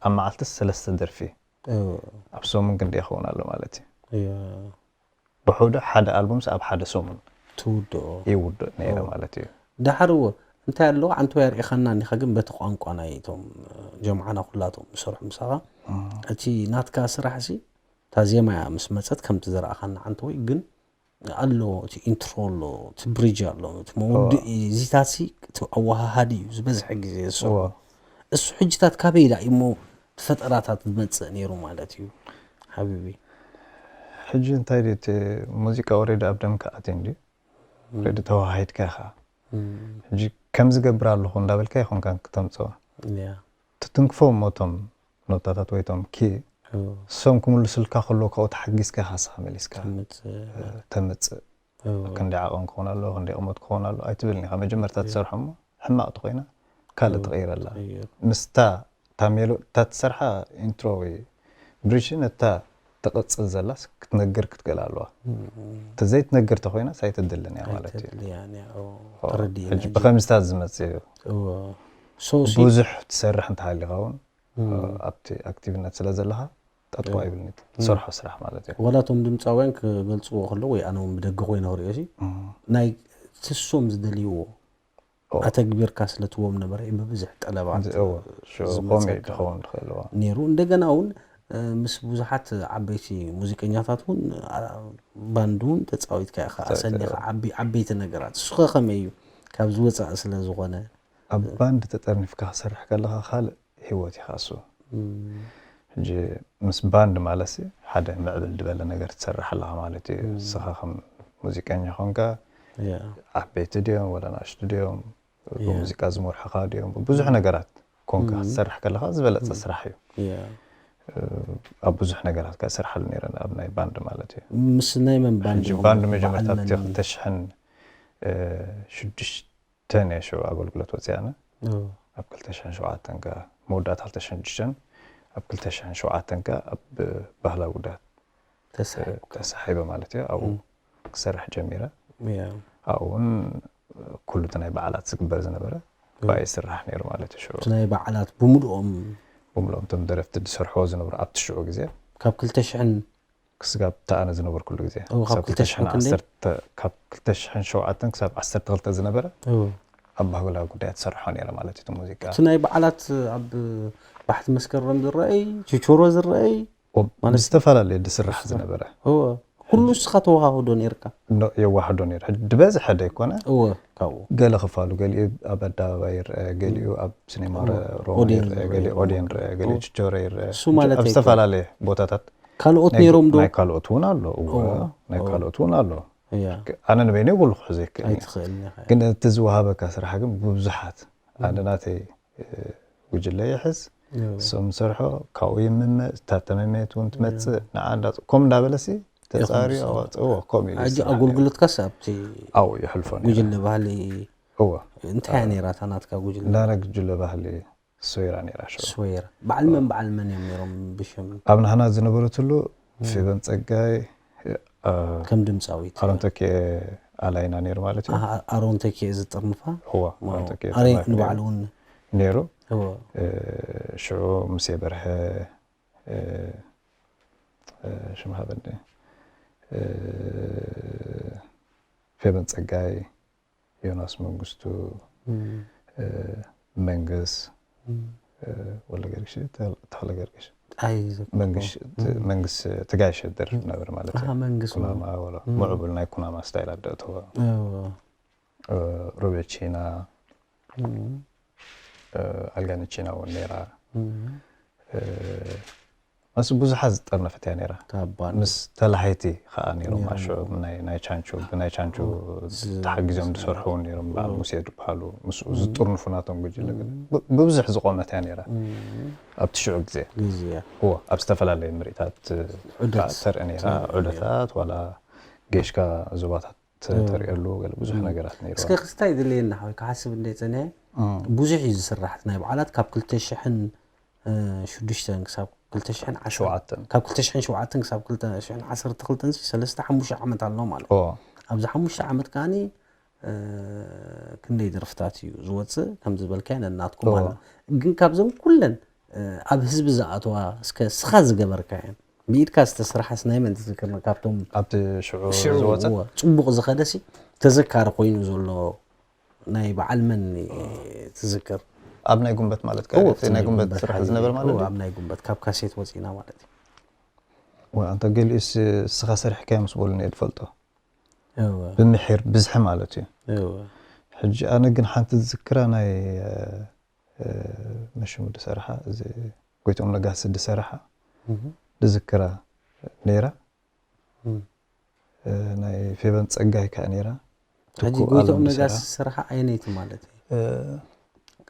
ኣብ መዓልቲ ሰለስተ ደርፊ ኣብ ሰሙን ክንደይ ይኸውን ኣሎ ማለት እዩ ብሑደ ሓደ ኣልቡምስ ኣብ ሓደ ሰሙን ትውድኦ ይውድእ ነይረ ማለት እዩ። ዳሓር እወ እንታይ ኣሎ ዓንተወይ ኣርኢኻና እኒኻ ግን በቲ ቋንቋ ናይ እቶም ጀምዓና ኩላቶም ዝሰርሑ ምሳኻ እቲ ናትካ ስራሕ ሲ እታ ዜማ እያ ምስ መፀት ከምቲ ዘረኣኻና ዓንተወይ ግን ኣሎ እቲ ኢንትሮ ኣሎ እቲ ብሪጅ ኣሎ እቲ መወድእ እዚታት ሲ እቲ ኣወሃሃዲ እዩ ዝበዝሐ ግዜ ዝሰርሑ እሱ ሕጅታት ካበይ ዳ እሞ ፈጠራታት ዝመጽእ ነይሩ ማለት እዩ ሓቢቢ ሕጂ እንታይ ድዩ እቲ ሙዚቃ ወሬዲ ኣብ ደምካ ኣትዩ እንድዩ ወሬዲ ተዋሃሂድካ ኢኻ ሕጂ ከምዚ ገብር ኣለኹ እንዳበልካ ይኹንካ ክተምፅኦ ትትንክፎ እሞ እቶም ኖታታት ወይ እቶም ኪ እሶም ክምልሱልካ ከለዉ ካብኡ ተሓጊዝካ ኢኻ ስኻ መሊስካ ተምፅእ ክንደይ ዓቐን ክኾን ኣለዎ ክንደይ ቁመት ክኾን ኣለዎ ኣይትብልን ኢኻ መጀመርታ ትሰርሖ እሞ ሕማቕ ተኾይና ካልእ ትቕይረላ ምስታ እታ ሜሎ እታ ትሰርሓ ኢንትሮ ወይ ብሪጅ ነታ ትቕፅል ዘላስ ክትነግር ክትክእል ኣለዋ እተ ዘይትነግር ተኾይናስ ኣይተድልን እያ ማለት እዩ ሕጂ ብኸምዝታት ዝመፅእ እዩ ብዙሕ ትሰርሕ እንተሃሊኻ እውን ኣብቲ ኣክቲቭነት ስለ ዘለኻ ጠጥዋ ይብልኒ ትሰርሖ ስራሕ ማለት እዩ ዋላ እቶም ድምፃውያን ክገልፅዎ ከለዉ ወይ ኣነ እውን ብደገ ኮይነ ክሪኦ ሲ ናይ ትሶም ዝደልይዎ ኣተግቢርካ ስለ ትዎም ነበረ እዩ ብብዝሕ ጠለባት ዝመፀካ ነይሩ እንደገና እውን ምስ ብዙሓት ዓበይቲ ሙዚቀኛታት እውን ባንድ እውን ተፃዊትካ ኢኻ ኣሰኒኻ ዓበይቲ ነገራት እሱኸ ከመይ እዩ ካብ ዝወፃእ ስለ ዝኾነ ኣብ ባንድ ተጠርኒፍካ ክሰርሕ ከለኻ ካልእ ህይወት ኢኻ እሱ ሕጂ ምስ ባንድ ማለት ሓደ ምዕብል ዝበለ ነገር ትሰርሕ ኣለኻ ማለት እዩ እስኻ ከም ሙዚቀኛ ኾንካ ዓበይቲ ድዮም ወላ ናእሽቱ ድዮም ብሙዚቃ ዝመርሑኻ ድዮም ብዙሕ ነገራት ኮንካ ክትሰርሕ ከለኻ ዝበለፀ ስራሕ እዩ ኣብ ብዙሕ ነገራት ከሰርሓሉ ነይረ ኣብ ናይ ባንድ ማለት እዩ ምስ ናይ መን ባንድ ባንድ መጀመርታ ክልተ ሽሕን ሽዱሽተ ተን እየ ሽዑ ኣገልግሎት ወፂኣና ኣብ ክልተ ሽሕን ሸውዓተን ከ መወዳእታ ክልተ ሽሕን ሽዱሽተን ኣብ ክልተ ሽሕን ሸውዓተን ከ ኣብ ባህላዊ ጉዳያት ተሳሒበ ማለት እዩ ኣብኡ ክሰርሕ ጀሚረ ኣብኡ እውን ኩሉ እቲ ናይ በዓላት ዝግበር ዝነበረ ብኣ ይስራሕ ነይሩ ማለት እዩ ሽዑ ናይ በዓላት ብምልኦም ብምልኦም እቶም ደረፍቲ ዝሰርሕዎ ዝነበሩ ኣብቲ ሽዑ ግዜ ካብ ክልተ ሽሕን ክስጋብ እታ ኣነ ዝነበርኩሉ ግዜ እው፣ ካብ ክሳብ ክልተ ሽሕን ክልተ ሽሕን ዓሰርተ ዓሰርተ ካብ ክልተ ሽሕን ሸውዓተን ክሳብ ዓሰርተ ክልተ ዝነበረ እው። ኣብ ባህላዊ ጉዳያት ትሰርሖ ነይረ ማለት እዩ እቲ ሙዚቃ እቲ ናይ በዓላት ኣብ ባሕቲ መስከረም ዝረአይ ችቾሮ ዝረአይ ማለት ዝተፈላለየ ዝስራሕ ዝነበረ እዎ ኩሉ ንስኻ ተወሃህዶ ነይርካ? የዋህዶ ነይሩ። ሕጂ ዝበዝሐ ደይኮነ፣ እወ፣ ካብኡ ገለ ክፋሉ፣ ገሊኡ ኣብ ኣደባባይ ይረአ፣ ገሊኡ ኣብ ሲኔማ ሮማ ይረአ፣ ገሊኡ ኦዴን ይረአ፣ ገሊኡ ችጆረ ይረአ። እሱ ማለት ኣብ ዝተፈላለየ ቦታታት ካልኦት ነይሮም ዶ? ናይ ካልኦት እውን ኣሎ። እወ፣ ናይ ካልኦት እውን ኣሎ። እያ ኣነ ንበይነ ይብሉ ክሕዘ ይክእል። ኣይትኽእል ኢኻ። ግን እቲ ዝወሃበካ ስራሕ ግን ብብዙሓት፣ ኣነ ናተይ እ፣ ጉጅለ ይሕዝ፣ እሶም ዝሰርሖ ካብኡ ይምመ፣ እታ ተመመየት እውን ትመፅእ፣ ንዓ እንዳ-፣ ከምኡ እንዳበለሲ ተፃርዮ ኣዋፅእዎ፣ ከምኡ ኢሉ ሕጂ ይስራሕ። ኣገልግሎትካስ ኣብቲ ኣብኡ የሕልፎ ነይረ። ጉጅለ ባህሊ እወ፣ እንታይ እያ ነይራ እታ ናትካ ጉጅለ? እንዳ ናይ ጉጅለ ባህሊ ሶይራ ነይራ ሽዑ። ሶይራ። በዓል መን በዓል መን እዮም ነይሮም ብሽም? ኣብ ናህና ዝነበረትሉ ፌበን ፀጋይ፣ እ፣ ከም ድምፃዊት? ኣሮን ተኪኤ ኣላይና ነይሩ ማለት እዩ። ኣሃ፣ ኣሮን ተኪኤ ዝጥርንፋ? እወ፣ ኣሮን ተኪኤ ኣረ ተባሂሉ ንባዕሉ እውን ነይሩ። እወ። እ፣ ሽዑ ሙሴ በርሀ፣ እ፣ እ፣ ሽም ሃበኒ፣ እ፣ ፌበን ፀጋይ፣ ዮናስ መንግስቱ፣ እ፣ መንግስ፣ እ፣ ወልደገርግሽ፣ ተኽለገርግሽ፣ ኣይዘክሮ። መንግሽ፣ ት-፣ መንግስ ትጋይ ሸደር ነበር ማለት እዩ። ኣሃ፣ መንግስ ኩናማ ወላ ምዕቡል ናይ ኩናማ ስታይል ኣደእተወ። እወ። እ፣ ሮቤቺና፣ እ፣ ኣልጋኒቺና እውን ነይራ። እ፣ ምስ ብዙሓት ዝጠርነፈት እያ ነይራ። ታባን ምስ ተላሃይቲ ከዓ ነይሮም። ኣሽዑ ናይ፣ ናይ ቻንቹ፣ ብናይ ቻንቹ ተሓጊዞም ዝሰርሑ እውን ነይሮም። በዓል ሙሴ ዝበሃሉ ምስኡ ዝጥርንፉ ናቶም ጉጅለ ገለ ብ-፣ ብብዙሕ ዝቆመት እያ ነይራ። ኣብቲ ሽዑ ግዜ ግዜ እያ። እዎ፣ ኣብ ዝተፈላለየ ምርኢታት ዑደት ተርኢ ነይራ። ዑደታት ዋላ ጌሽካ ዞባታት ተርእየሉ ገለ ብዙሕ ነገራት ነይሩ። እስከ ክስታይ ድልየና ሓወይ ክሓስብ እንደ ፀኒሐ ብዙሕ እዩ ዝስራሕ ናይ በዓላት ካብ ክልተ ሽሕን ሽዱሽተን ክሳብ ክልተ ሽሕን ዓሰርተ ሸውዓተን ካብ ክልተ ሽሕን ሸውዓተን ክሳብ ክልተ ሽሕን ዓሰርተ ክልተን ሲ ሰለስተ ሓሙሽተ ዓመት ኣሎ ማለት እዩ። ኦ ኣብዚ ሓሙሽተ ዓመት ከዓኒ እ፣ ክንደይ ደርፍታት እዩ ዝወፅእ ከም ዝበልካዮ ነናትኩም ኣለ። ግን ካብዘን ኩለን እ፣ ኣብ ህዝቢ ዝኣተዋ እስከ ስኻ ዝገበርካየን ብኢድካ ዝተስርሓስ ናይ መን ትዝክር? ካብቶም ኣብቲ ሽዑ ሽዑ ዝወፀ እወ፣ ፅቡቕ ዝኸደሲ ተዘካሪ ኮይኑ ዘሎ ናይ በዓል መን ትዝክር? ኣብ ናይ ጉንበት ማለት እወ፣ እቲ ናይ ጉንበት ስራሕ ሓዚ- ዝነበር ማለት እወ፣ ድዩ? ኣብ ናይ ጉንበት ካብ ካሴት ወፂና ማለት እዩ። ወይ ኣንተ ገሊኡስ እስኻ ሰሪሕካዮ ምስ በሉኒ እየ ዝፈልጦ እወ፣ ብምሒር ብዝሒ ማለት እዩ። እወ። ሕጂ ኣነ ግን ሓንቲ ዝዝክራ ናይ እ፣ መሽሙ ዝሰርሓ እዚ ጎይቶም ነጋሲ ዝሰርሓ እህ፣ ዝዝክራ ነይራ። እህ። እ፣ ናይ ፌበን ፀጋይ ከዓ ነይራ። ሕጂ ትኩእ ጎይቶም ኣለም ነጋሲ ዝሰርሓ። ዝሰርሓ ኣየነይቲ ማለት እዩ? እ፣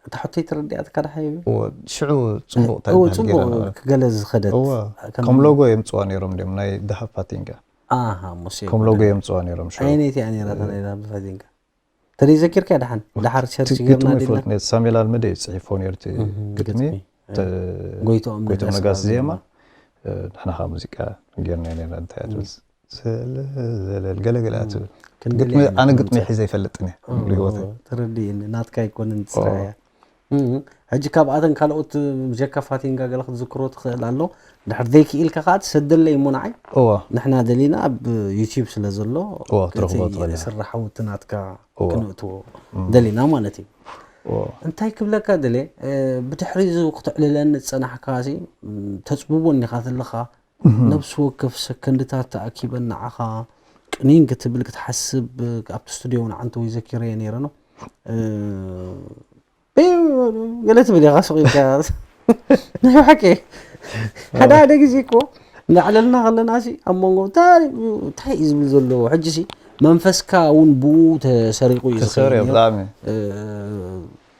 እታ ሕቶይ ተረዲኣትካ ዳሓ ይብል እዎ፣ ሽዑ ፅቡቕ እንታይ እዎ ዝበሃል ፅቡቕ ገይራ ነበረ። ክገለ ዝኸደት እዎ፣ ከም- ከም ሎጎ የምፅዋ ነይሮም ድዮም ናይ ደሃብ ፋቲንጋ። ኣሃ ሙሴ ከም ሎጎ የምፅዋ ነይሮም ሽዑ። ኣየነይቲ እያ ነይራ እታ ናይ ዳብ ፋቲንጋ? ተደይ ዘኪርካ ድሓን ድሓር ሸርች ገርና ግጥሚ ዲልና ይፈልጥ ነቲ ሳሙኤል ኣልመደ እዩ ፅሒፎ ነይሩ እቲ እህ፣ ግጥሚ። ግጥሚ። ተ- ጎይቶኦም ጎይቶም ነጋሲ ነጋሲ ማለት ዜማ ነው። እ፣ ንሕና ከዓ ሙዚቃ ጌርና ነይርና እንታይ ትብል ዘለል ገለገለ እያ ትብል። ክንደሊ ግጥሚ እያ ኣነ ግጥሚ ትምፅእ። ሒዘ ይፈልጥን እየ ኦ፣ ሙሉ ህይወተይ። ተረድእኒ ናትካ ኣይኮነን ትስራሕ እያ። እም፣ ሕጂ ካብኣተን ካልኦት ብጀካ ፋቲንጋ ገለ ክትዝክሮ ትኽእል ኣሎ። ድሕር ዘይክኢልካ ከዓ ትሰደለይ እሞ ንዓይ እዎ ንሕና ደሊና ኣብ ዩቲዩብ ስለ ዘሎ እዎ፣ እቲ ትረኽቦ ትኽእል ኢኻ። ስራሕ ውትናትካ እዎ። ክንእትዎ ደሊና ማለት እዩ። እዎ እንታይ ክብለካ ደለ ብድሕሪ እዚ ክትዕልለኒ ዝፀናሕካ ሲ ተፅብቦ እኒኻ ዘለኻ ነብሲ ወከፍ ሰከንድታት ተኣኪበን ንዓኻ ቅኒን ክትብል ክትሓስብ ኣብቲ ስቱድዮ እውን ዓንተ ወይ ዘኪረዮ ነይረ ነው ገለ ትብል ኢኻ ስቕ ኢልካ ናይ ብሓቂ ሓደ ሓደ ግዜ እኮ እንዳዕለልና ከለና ሲ ኣብ መንጎ እንታይ እንታይ እዩ ዝብል ዘለዎ ሕጂ ሲ መንፈስካ እውን ብኡ ተሰሪቑ እዩ ተሰሪቑ ዝኸይድ ነይሩ። ብጣዕሚ እ፣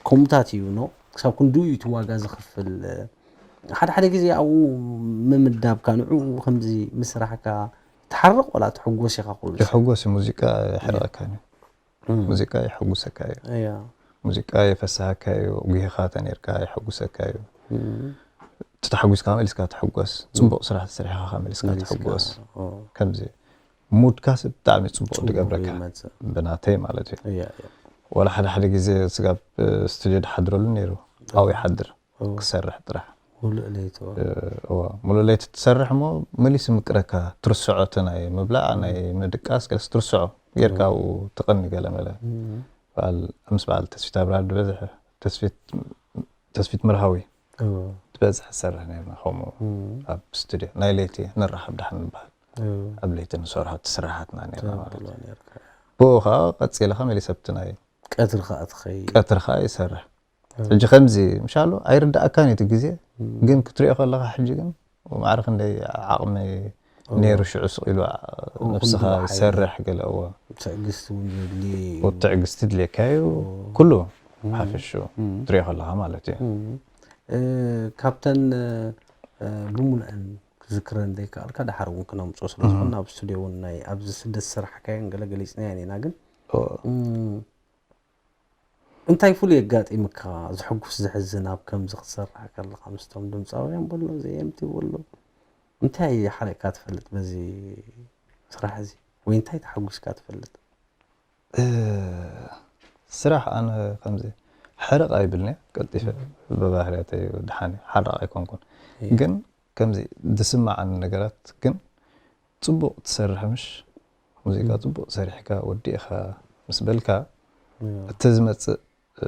ከምኡታት እዩ ኖ ክሳብ ክንድኡ እዩ እቲ ዋጋ ዝኸፍል ሓደ ሓደ ግዜ ኣብኡ ምምዳብካ ንዕኡ ከምዚ ምስራሕካ ትሓርቕ ወላ ትሕጎስ ኢኻ ኩሉ የሕጎስ እዩ። ሙዚቃ የሕርቐካ እዩ። ሙዚቃ የሕጉሰካ እዩ። እያ ሙዚቃ የፈስሃካ እዩ። ጉሂኻ ተነርካ የሕጉሰካ እዩ። ተተሓጒስካ መሊስካ ትሕጎስ። ፅቡቕ ስራሕ ተሰሪሕኻ መሊስካ ትሕጎስ። ከምዚ ሙድካ ሲ ብጣዕሚ ፅቡቕ ዝገብረካ ይመፅእ ብናተይ ማለት እዩ። እያ እያ ወላ ሓደ ሓደ ግዜ ስጋብ ስቱድዮ ድሓድረሉ ነይሩ ኣብኡ ይሓድር ክሰርሕ ጥራሕ። ሙሉእ ለይቶ እዋ ሙሉእ ለይቲ ትሰርሕ እሞ መሊሱ ምቅረካ ትርስዖ እቲ ናይ ምብላዕ ናይ ምድቃስ ገለስ ትርስዖ ጌርካ ኣብኡ ትቐኒ ገለ መለ በዓል ምስ በዓል ተስፊት ኣብርሃ ዝበዝሐ ተስፊት ተስፊት መርሃዊ ዝበዝሐ ዝሰርሕ ነርና ከምኡ ኣብ ስቱድዮ ናይ ለይቲ ንራኸብ ዳሕን ንበሃል ኣብ ለይቲ ንሰርሖ እቲ ስራሓትና ነርና ማለት እዩ። ነርካ ብኡ ከዓ ቀፂለ ከዓ መሊሰ ኣብቲ ናይ ቀትሪ ከዓ ትኸይ ቀትሪ ከዓ ይሰርሕ። ሕጂ ከምዚ ምሻሉ ኣይርዳእካን እዩ እቲ ግዜ፣ ግን ክትሪኦ ከለካ ሕጂ ግን ማዕረ ክንደይ ዓቕሚ ነይሩ ሽዑ ስቕ ኢሉ ነብስኻ ይሰርሕ ገለ እዎ ትዕግስቲ እውን ዘድሊ ትዕግስቲ ድልየካ እዩ ኩሉ ሓፈሹ ትሪኦ ከለካ ማለት እዩ። እ፣ ካብተን እ፣ ብሙሉአን ክዝክረን ዘይከኣልካ ድሓር እውን ክነምፅኦ ስለ ዝኾን ኣብ ስቱዲዮ እውን ናይ ኣብዚ ስደት ዝሰራሕካዮን ገለ ገሊፅናየን ኢና ግን ኦ፣ እም፣ እንታይ ፍሉይ የጋጢምካ ዘሐጉስ ዘሕዝን ኣብ ከምዚ ክትሰርሕ ከለካ ምስቶም ድምፃውያን በሎ ዘየምቲ በሎ እንታይ ሓሪቕካ ትፈልጥ በዚ ስራሕ እዚ ወይ እንታይ ተሓጒስካ ትፈልጥ? እ፣ ስራሕ ኣነ ከምዚ ሕርቕ ኣይብልኒ ቀልጢፈ ብባህርያተይ ደሓን እየ፣ ሓራቕ ኣይኮንኩን። ግን ከምዚ ዝስማዓኒ ነገራት ግን ፅቡቕ ትሰርሕ ምሽ ሙዚቃ ፅቡቕ ሰሪሕካ ወዲእኻ ምስ በልካ እቲ ዝመፅእ እ፣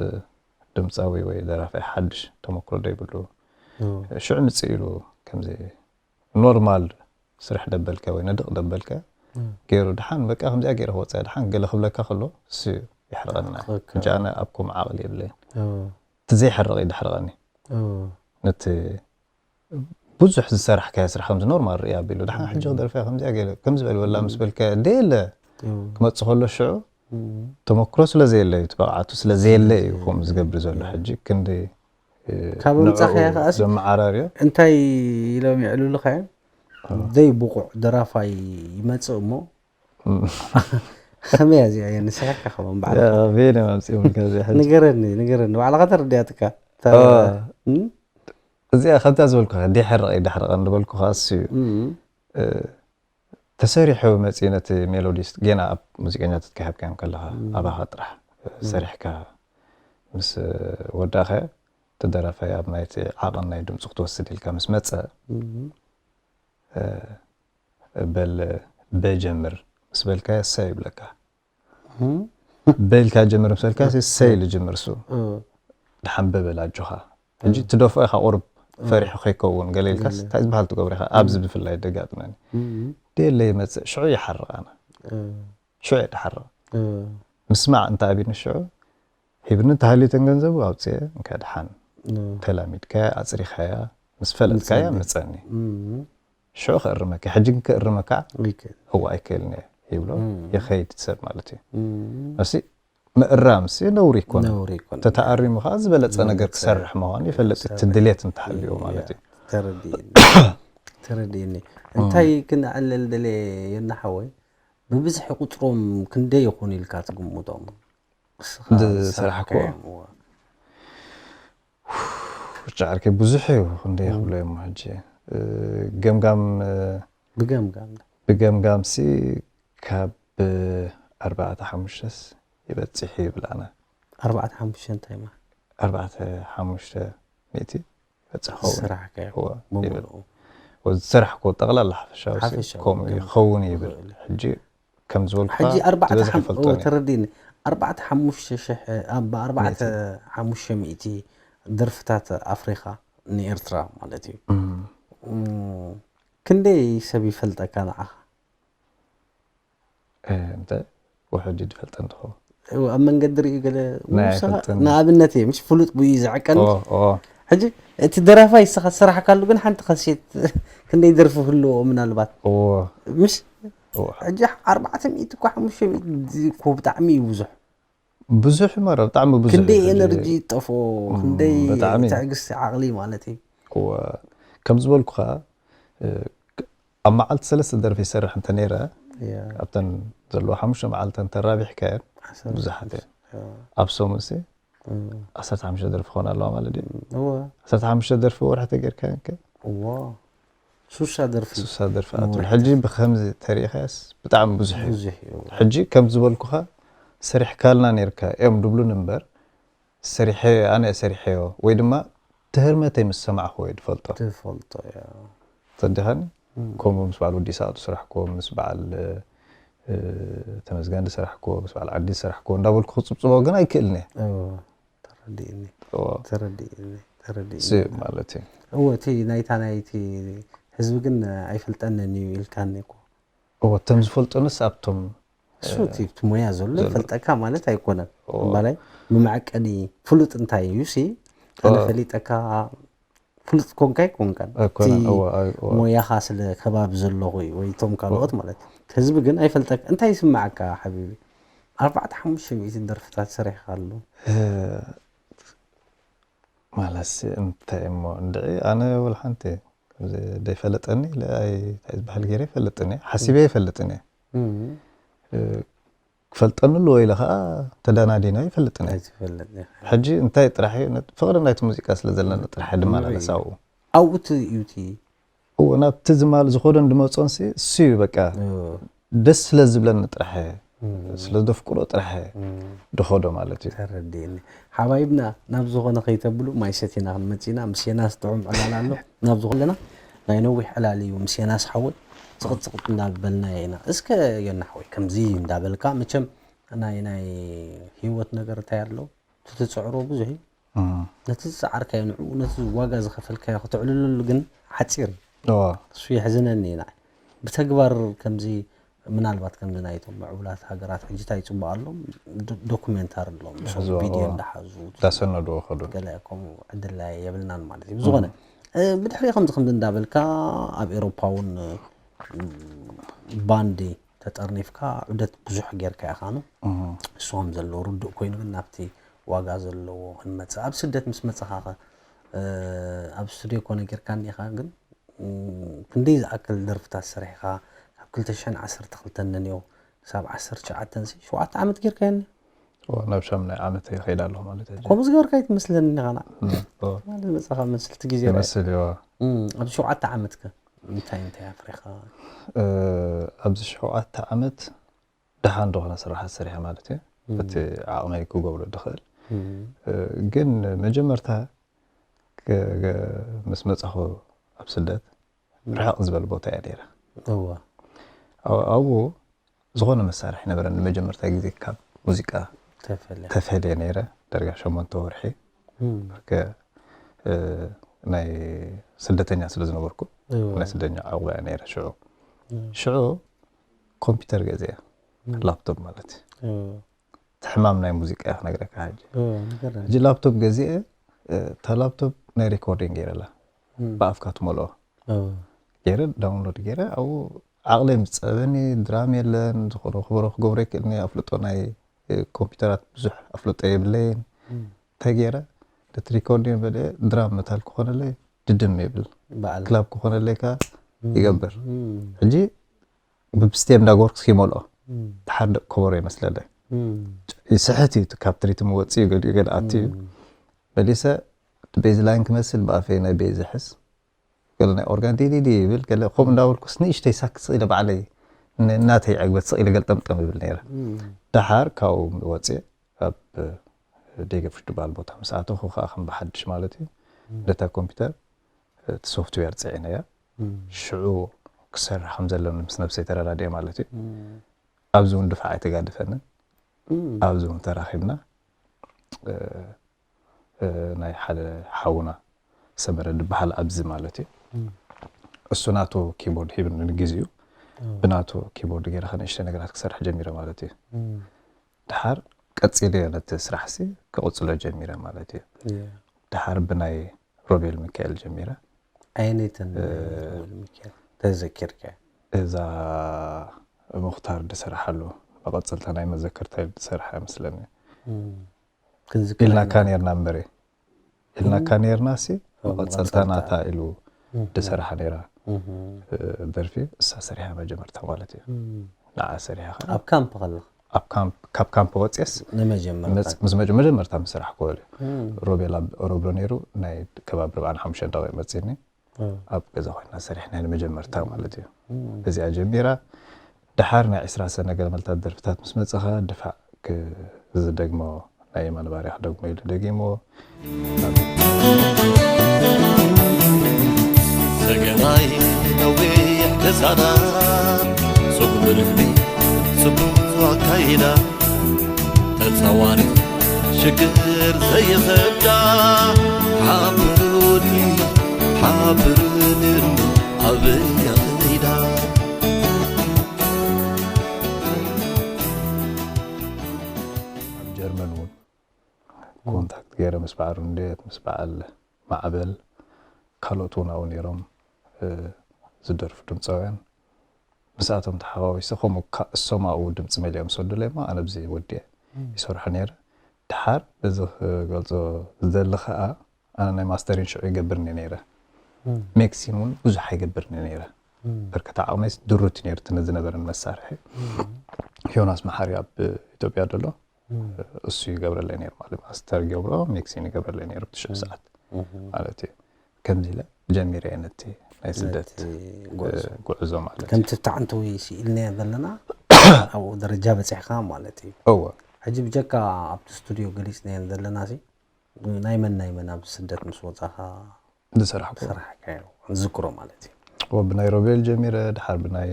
ድምፃዊ ወይ ደራፋይ ሓድሽ ተመክሮ ደይብሉ ሽዑ ምፅእ ኢሉ ከምዚ ኖርማል ስራሕ ደበልካ ወይ ነድቕ ደበልካ ገይሩ ድሓን በቃ ከምዚኣ ገይረ ክወፅያ ድሓን ገለ ክብለካ ከሎ እሱ ይሕርቐና። ሕጂ ኣነ ኣብ ከምኡ ዓቕሊ የብለይን። እቲ ዘይሕርቕ እዩ ድሕርቐኒ። ነቲ ብዙሕ ዝሰራሕካዮ ስራሕ ከምዚ ኖርማል ርእያ ኣቢሉ ድሓን ሕጂ ክደርፍያ ከምዚኣ ገለ ከምዚ በል ወላ ምስ በልካዮ ደየለ ክመፅእ ከሎ ሽዑ ተመክሮ ስለ ዘየለ እዩ፣ እቲ ብቕዓቱ ስለ ዘየለ እዩ ከምኡ ዝገብር ዘሎ። ሕጂ ክንዲ እ፣ ካብ ምብጻኸያ ንዕኡ ከኣሲ ዘመዓራርዮ እንታይ ኢሎም የዕልሉኻ እዮም? ዘይብቑዕ ደራፋይ ይመጽእ እሞ ከመይ እያ እዚኣ እያ ንስኻ ኢኻ ከማን ባዕልኻ ኣበየን እዮም ኣምፂኦምልካ እዚኣ ሕጂ? ንገረኒ ንገረኒ ባዕልኻ ተረዲኣትካ እታ እ፣ እም? እዚኣ ከምታ ዝበልኩኻ ዲሕርቕ ይዳሕርቐን ዝበልኩኻ እሱ እዩ። እም። እ፣ ተሰሪሑ መፂኡ ነቲ ሜሎዲስት ጌና ኣብ ሙዚቀኛታት ክሃብካዮም ከለኻ ኣባኻ ጥራሕ ሰሪሕካ ምስ ወዳእኻዮ እቲ ደራፋይ ኣብ ናይቲ ዓቐን ናይ ድምፁ ክትወስድ ኢልካ ምስ መፀ እም። እ፣ በል በ ጀምር ምስ በልካዮ እሰይ ይብለካ። እም። በልካ ጀምር ምስ በልካ እሰይ ኢሉ ጅምር እሱ እ፣ ድሓን በበል ኣጆኻ ሕጂ ትደፍኦ ኢኻ ቁሩብ ፈሪሑ ከይከውን ገለ ኢልካስ እንታይ ዝበሃል ትገብሮ ኢኻ ኣብዚ ብፍላይ ደጋጥመኒ እም፣ ደየለ ይመፅእ ሽዑ ይሓርቕ ኣነ እ፣ ሽዑ እየ ድሓርቕ እ፣ ምስማዕ እንተ ኣቢኒ ሽዑ ሂብኒ እንተሃልዩ ተን ገንዘቡ ኣውፅአ እንካ ድሓን እ፣ ተላሚድካያ ኣፅሪኻያ ምስ ፈለጥካያ ምፀኒ እም፣ ሽዑ ክእርመካ ሕጂ ግን ክእርመካ ይከ- እዋ ኣይክእልን እየ ይብሎ ይኸይድ ሰብ ማለት እዩ እም፣ እሲ ምእራም ሲ ነውሪ ይኮነ ነውሪ ይኮነ ተተኣሪሙ ከዓ ዝበለፀ ነገር ክሰርሕ ምዃኑ ይፈልጥ እቲ ድሌት እንተሃልዮ ማለት እዩ ተረዲእኒ ተረዲእኒ እንታይ ክነዕልል ደለ የናሓወይ ብብዝሒ ቁፅሮም ክንደይ ይኾኑ ኢልካ ትግምቶም ንስኻ ዝሰራሕክዎ? ዝሰራሕካዮም? እዋ። ጫዕርከይ ብዙሕ እዩ ክንደይ ክብሎ እሞ ሕጂ እ፣ ገምጋም እ፣ ብገምጋም ዶ? ብገምጋም ሲ ካብ ኣርባዕተ ሓሙሽተስ ይበፅሕ ይብል ኣነ ኣርባዕተ ሓሙሽተ እንታይ ማለት ኣርባዕተ ሓሙሽተ ሚእቲ ይበፅሕ ኸውን ዝሰራሕካዮ እወ፣ ይብል ብምሉኡ ዝሰራሕኮ ጠቕላላ ሓፈሻዊ ሲ ሓፈሻዊ ከምኡ ከም- ይኸውን ይብል ይኽእል። ሕጂ ከም ዝበልኩ ሕጂ ኣርባዕተ ዝበዝሕ ሓም- ይፈልጦ ኦ፣ እኔ። ተረዲእኒ ኣርባዕተ ሓሙሽተ ሽሕ ኣብ ኣርባዕተ ሓሙሽተ ሚእቲ ደርፍታት ኣፍሪኻ ንኤርትራ ማለት እዩ እም። እም፣ ክንደይ ሰብ ይፈልጠካ ንዓኻ እ፣ እንተ ውሕድ ይፈልጠ እንትኸውን እው፣ ኣብ መንገዲ ርእዩ ገለ ናይ ንስኻ ፈልጠኒ። ንኣብነት እየ ምሽ ፍሉጥ ብዩ ዝዕቀን ኦ፣ ኦ፣ ሕጂ እቲ ደራፋይ ንስኻ ዝሰራሕካሉ ግን ሓንቲ ካሴት ክንደይ ደርፊ ክህልዎ ምናልባት ኦ፣ ምሽ ኦ። ሕጂ ኣርባዕተ ሚእቲ እኳ ሓሙሽተ ሚእቲ እኮ ብጣዕሚ እዩ ብዙሕ ብዙሕ እሞ ረ ብጣዕሚ ብዙሕ ክንደይ እዩ። ኤነርጂ ይጠፍኦ ክንደይ ብጣዕሚ። ትዕግስቲ ዓቕሊ ማለት እዩ እወ፣ ከም ዝበልኩኻ እ፣ ኣብ መዓልቲ ሰለስተ ደርፊ ይሰርሕ እንተ ነይረ ያ፣ ኣብተን ዘለዎ ሓሙሽተ መዓልተን ተራቢሕካየን ሓሳብ ብዙሓት እየን ያ፣ ኣብ ሰሙን ሲ እም፣ ዓሰርተ ሓሙሽተ ደርፊ ክኾና ኣለዋ ማለት ድዩ እወ ዓሰርተ ሓሙሽተ ደርፊ ወርሒ ተጌርካየን ከ እወ ሱሳ ደርፊ ሱሳ ደርፊ ኣትብል ሕጂ ብከምዚ ተሪኢኻያስ ብጣዕሚ ብዙሕ እዩ ብዙሕ እዩ ሕጂ ከም ዝበልኩኻ ሰሪሕካልና ነርካ እዮም ድብሉን እምበር ሰሪሐ ኣነ ሰሪሐዮ ወይ ድማ ትህርመተይ ምስ ሰማዕኹ ወይ ድፈልጦ ትፈልጦ እያ ተዲኻኒ ከምኡ ምስ በዓል ወዲ ይስሓቅ ዝሰራሕክዎ ምስ በዓል እ፣ ተመስገን ዝሰራሕክዎ ምስ በዓል ዓዲ ዝሰራሕክዎ እንዳበልኩ ክፅብፅቦ ግን ኣይክእልን እየ እወ፣ ተረዲእኒ እዎ፣ ተረዲእኒ ተረዲእኒ ስእ ማለት እዩ እወ እቲ ናይታ ናይቲ ህዝቢ ግን ኣይፈልጠንን እዩ ኢልካኒ እኮ እቶም ዝፈልጡንስ ኣብቶም እሱ እቲ እቲ ሞያ ዘሎ ይፈልጠካ ማለት ኣይኮነን። እምባላይ ብመዐቀኒ ፍሉጥ እንታይ እዩ ሲ ኣነ ፈሊጠካ ፍሉጥ ኮንካ ኣይኮንካን። ኣይኮነን። እቲ እወ፣ እወ። ሞያኻ ስለ ከባቢ ዘለኹ እዩ ወይ እቶም ካልኦት ማለት እዩ። ህዝቢ ግን ኣይፈልጠካ። እንታይ ይስምዓካ ሓቢቢ? ኣርባዕተ ሓሙሽተ ሚእቲ ደርፍታት ሰሪሕካ ኣሎ። እ፣ ማለትሲ እንታይ እሞ እንድዒ ኣነ ወላ ሓንቲ ከምዚ ደይፈለጠኒ ኢለ ኣይ እንታይ ዝበሃል ገይረ ይፈልጥኒ ሓሲበ ይፈልጥኒ እም፣ እ፣ ክፈልጠኒ ኣለዎ ኢለ ከዓ ተዳናዲና ይፈልጥኒ ኣይትፈልጥ ኢኻ። ሕጂ እንታይ ጥራሕ እዩ ነ- ፍቕሪ ናይቲ ሙዚቃ ስለ ዘለና ጥራሕ ድመላለስ ኣብኡ ኣብኡ እቲ እዩ እቲ እዎ ናብቲ ዝማል ዝኸዶን ድመፆን ሲ እሱ እዩ በቃ እ፣ ደስ ስለ ዝብለኒ ጥራሕ እም፣ ስለ ዘፍቅሮ ጥራሕ እም። ድኸዶ ማለት እዩ ተረዲእኒ ሓባይብና ናብ ዝኾነ ከይተብሉ ማይ ሰቲና ክንመፅእ ኢና ምስ የናስ ጥዑም ዕላል ኣሎ ናብ ዝኾለና ናይ ነዊሕ ዕላል እዩ ምስ የናስ ሓወይ ፅቕፅቕጥ እንዳበልና ኢና እስከ የና ሓወይ ከምዚ እንዳበልካ መቸም ናይ ናይ ህይወት ነገር እንታይ ኣሎ ትትፅዕሮ ብዙሕ እዩ እም። ነቲ ዝፀዓርካዮ ንዕኡ ነቲ ዋጋ ዝኸፈልካዮ ክትዕልለሉ ግን ሓፂር እዩ እዎ እሱ የሕዝነኒ ኢና ብተግባር ከምዚ ምናልባት ከምዚ ናይቶም ምዕቡላት ሃገራት ሕጂ እንታይ ይፅቡቅ ኣሎም ዶ- ዶኩሜንታሪ ኣለዎም እሶም ሕዝዋ፣ ቪድዮ እዋ። እንዳሓዙ እንዳሰነዱ ወኸዱ ገለ ከምኡ ዕድል የብልናን ማለት እዩ ብዝኾነ እ፣ ብድሕሪ ከምዚ ከምዚ እንዳበልካ ኣብ ኤሮፓ እውን እ፣ ባንዲ ተጠርኒፍካ ዑደት ብዙሕ ጌርካ ኢኻ ኑ እም። እሱ ከም ዘለዎ ርዱእ ኮይኑ ግን ናብቲ ዋጋ ዘለዎ ክንመፅእ ኣብ ስደት ምስ መፅኻ ኸ እ፣ ኣብ ስቱድዮ ኮነ ጌርካ እኒኻ ግን እ፣ ክንደይ ዝኣክል ደርፍታት ሰሪሕኻ ካብ ክልተ ሽሕን ዓሰርተ ክልተን ነንዮ ክሳብ ዓሰርተ ትሽዓተ ሲ ሸውዓተ ዓመት ጌርካዮ እኒ እዎ ናብ ሻምናይ ዓመት ይኸይድ ኣለኹ ማለት እዩ ከምኡ ዝገበርካ ኣይትመስለኒ ኢኻ ና እም፣ እዎ። ማለት መፅኻ መስልቲ ግዜ ይመስል እዩ እዎ። እም፣ ኣብ ሸውዓተ ዓመትከ እንታይ እንታይ ኣፍሪኻ እ፣ ኣብዚ ሸውዓተ ዓመት ደሓን ዝኾነ ስራሓት ሰሪሐ ማለት እዩ እቲ ዓቕመይ ክገብሮ ድኽእል እም፣ እ፣ ግን መጀመርታ ክ- ክ- ምስ መፃኹ ኣብ ስደት ርሕቕ ዝበለ ቦታ እያ ነይረ እዋ ኣብ- ኣብኡ ዝኾነ መሳርሒ ነበረ ንመጀመርታ ግዜ ካብ ሙዚቃ ተፈልያ ተፈልየ ነይረ ደርጋ ሸሞንተ ወርሒ እም፣ ከ- እ፣ ናይ ስደተኛ ስለ ዝነበርኩ እዋ ናይ ስደተኛ ዕቑባ እያ ነይረ ሽዑ እም፣ ሽዑ ኮምፒውተር ገዚአ ላፕቶፕ ማለት እዩ እዋ እቲ ሕማም ናይ ሙዚቃ እየ ክነግረካ ሕጂ እዋ ንገረኒ ሕጂ ላፕቶፕ ገዚአ እታ ላፕቶፕ ናይ ሪኮርዲንግ ገይረላ እም፣ ብኣፍካ ትመልኦ እዋ ገይረ ዳውንሎድ ገይረ ኣብኡ ዓቕለይ ምስ ፀበኒ ድራም የለን ዝኾነ ክበሮ ክገብሮ ይክእልኒ ኣፍልጦ ናይ ኮምፒውተራት ብዙሕ ኣፍልጦ የብለይን እንታይ ገይረ ነቲ ሪኮርዲንግ በለ ድራም መታል ክኾነለይ ድድም ይብል በዓል ክላብ ክኾነለይ ከ ይገብር እም፣ ሕጂ ብስቴም እንዳገበርኩ እስኪ ይመልኦ እም፣ ተሓርደቅ ከበሮ ይመስለለይ እም፣ ይስሕት እዩ እቲ ካብ ትሪትም ወፅእ እዩ ገሊኡ ገለ ኣት እዩ እም፣ መሊሰ ቤዝ ላይን ክመስል ብኣፈይ ናይ ቤዝ ይሕዝ ገለ ናይ ኦርጋን ዲዲዲ ይብል ገለ ከምኡ እንዳበልኩስ ንእሽተይ ሳክስ ኢለ ባዕለይ ን- እናተይ ዕግበት ስቕ ኢለ ገልጠምጠም ይብል ነይረ እም፣ ደሓር ካብኡ ወፅእ ኣብ ደገ ፍሽ ድበሃል ቦታ ምስ ኣተኹ ከዓ ከም ብሓድሽ ማለት እዩ ነታ ኮምፒውተር እቲ ሶፍትዌር ፅዒነያ እም፣ ሽዑ ክሰርሕ ከም ዘለኒ ምስ ነብሰይ ተረዳድየ ማለት እዩ እም፣ ኣብዚ እውን ድፋዕ ኣይተጋድፈንን እም፣ ኣብዚ እውን ተራኺብና እ፣ እ፣ ናይ ሓደ ሓውና ሰመረ ድበሃል ኣብዚ ማለት እዩ እም፣ እሱ ናቱ ኪቦርድ ሂብኒ ንግዜኡ እም፣ ብናቱ ኪቦርድ ገይረ ከንእሽተ ነገራት ክሰርሕ ጀሚረ ማለት እዩ እም፣ ድሓር ቀፂለዮ ነቲ ስራሕሲ ክቕፅሎ ጀሚረ ማለት እዩ እያ። ድሓር ብናይ ሮቤል ሚካኤል ጀሚረ ኣየነይተን ሮቤል ሚካኤል ተዘኪርካ እዛ ሙክታር ዝሰራሓሉ መቐፅልታ ናይ መዘከርታ ኢሉ ዝሰራሓ ይመስለኒ እም፣ ክንዝክር ኢልናካ ኢና። ነርና እምበሪ ኢልናካ ነርና ሲ መቐፀልታ ናታ ኢሉ ዝሰራሓ ነይራ እም፣ ደርፊ እሳ ሰሪሓ መጀመርታ ማለት እዩ እም። ንዓ ሰሪሓ ከ ኣብ ካምፕ ከለኻ ኣብ ካምፕ ካብ ካምፕ ወፅየስ ንመጀመርታ መፅ- ምስ መጀ- መጀመርታ ምስ ሰራሕክዎ እዩ እም፣ ሮቤል ኣብ ኦሮብሎ ነይሩ ናይ ከባቢ ርብዓን ሓሙሽተን ደቂቕ መፂኒ እም፣ ኣብ ገዛ ኮይና ሰሪሕና ንመጀመርታ ማለት እዩ እም፣ እዚኣ ጀሚራ ድሓር ናይ ዕስራ ሰነ ገለመልታት ደርፍታት ምስ መፅኻ ድፋዕ ክ- ዝደግሞ ናይ የማነ ባርያ ክደግሞ ኢሉ ደጊምዎ ሰገናይ ነዊሕ ክሳዳ ሱቕ ብርኽቢ ጽቡቕ ኣካይዳ ተጻዋሪ ሽግር ዘይኸብዳ ሓብሩኒ ሓብሩኒ እሞ ኣበይ ኣኸይዳ ገይረ ምስ በዓል ሩንዴት፣ ምስ በዓል ማዕበል፣ ካልኦት እውን ኣብኡ ነይሮም፣ እ፣ ዝደርፉ ድምፃውያን። ምስኣቶም ተሓዋዊሰ፣ ከምኡ ካ-፣ እሶም ኣብኡ ድምፂ መሊኦም ዝሰዱለይ እሞ፣ ኣነ ብዚ ወዲኤ ይሰርሖ ነይረ። ድሓር በዚ ክገልፆ ዝደሊ ከዓ፣ ኣነ ናይ ማስተሪን ሽዑ ይገብር እየ ነይረ። ሜክሲን እውን ብዙሕ ኣይገብርን እየ ነይረ። በርከት ዓቕመይስ ድሩት እዩ ነይሩ፣ እቲ ዝነበረን መሳርሒ። ዮናስ መሓሪ ኣብ ኢትዮጵያ ዘሎ፣ እሱ ይገብረለይ ነይሩ ማለት፣ ማስተር ይገብሮ፣ ሜክሲን ይገብረለይ ነይሩ፣ ብትሽዑ ሰዓት ማለት እዩ። ከምዚ ኢለ ጀሚረ እየ ነቲ ናይ ስደት፣ ነቲ ጉዕዞ። እ፣ ጉዕዞ ማለት እዩ። ከምቲ ብታዕንቲ ወይ ስኢልናዮ ዘለና፣ ኣብኡ ደረጃ በጺሕካ ማለት እዩ። እወ። ሕጂ ብጀካ ኣብቲ ስቱድዮ ገሊጽናየን ዘለና ሲ፣ ናይ መን ናይ መን ኣብ ስደት ምስ ወጻኻ ዝሰራሕኩዎ። ዝሰራሕካዮ ዝክሮ ማለት እዩ። እወ፣ ብናይ ሮቤል ጀሚረ፣ ድሓር ብናይ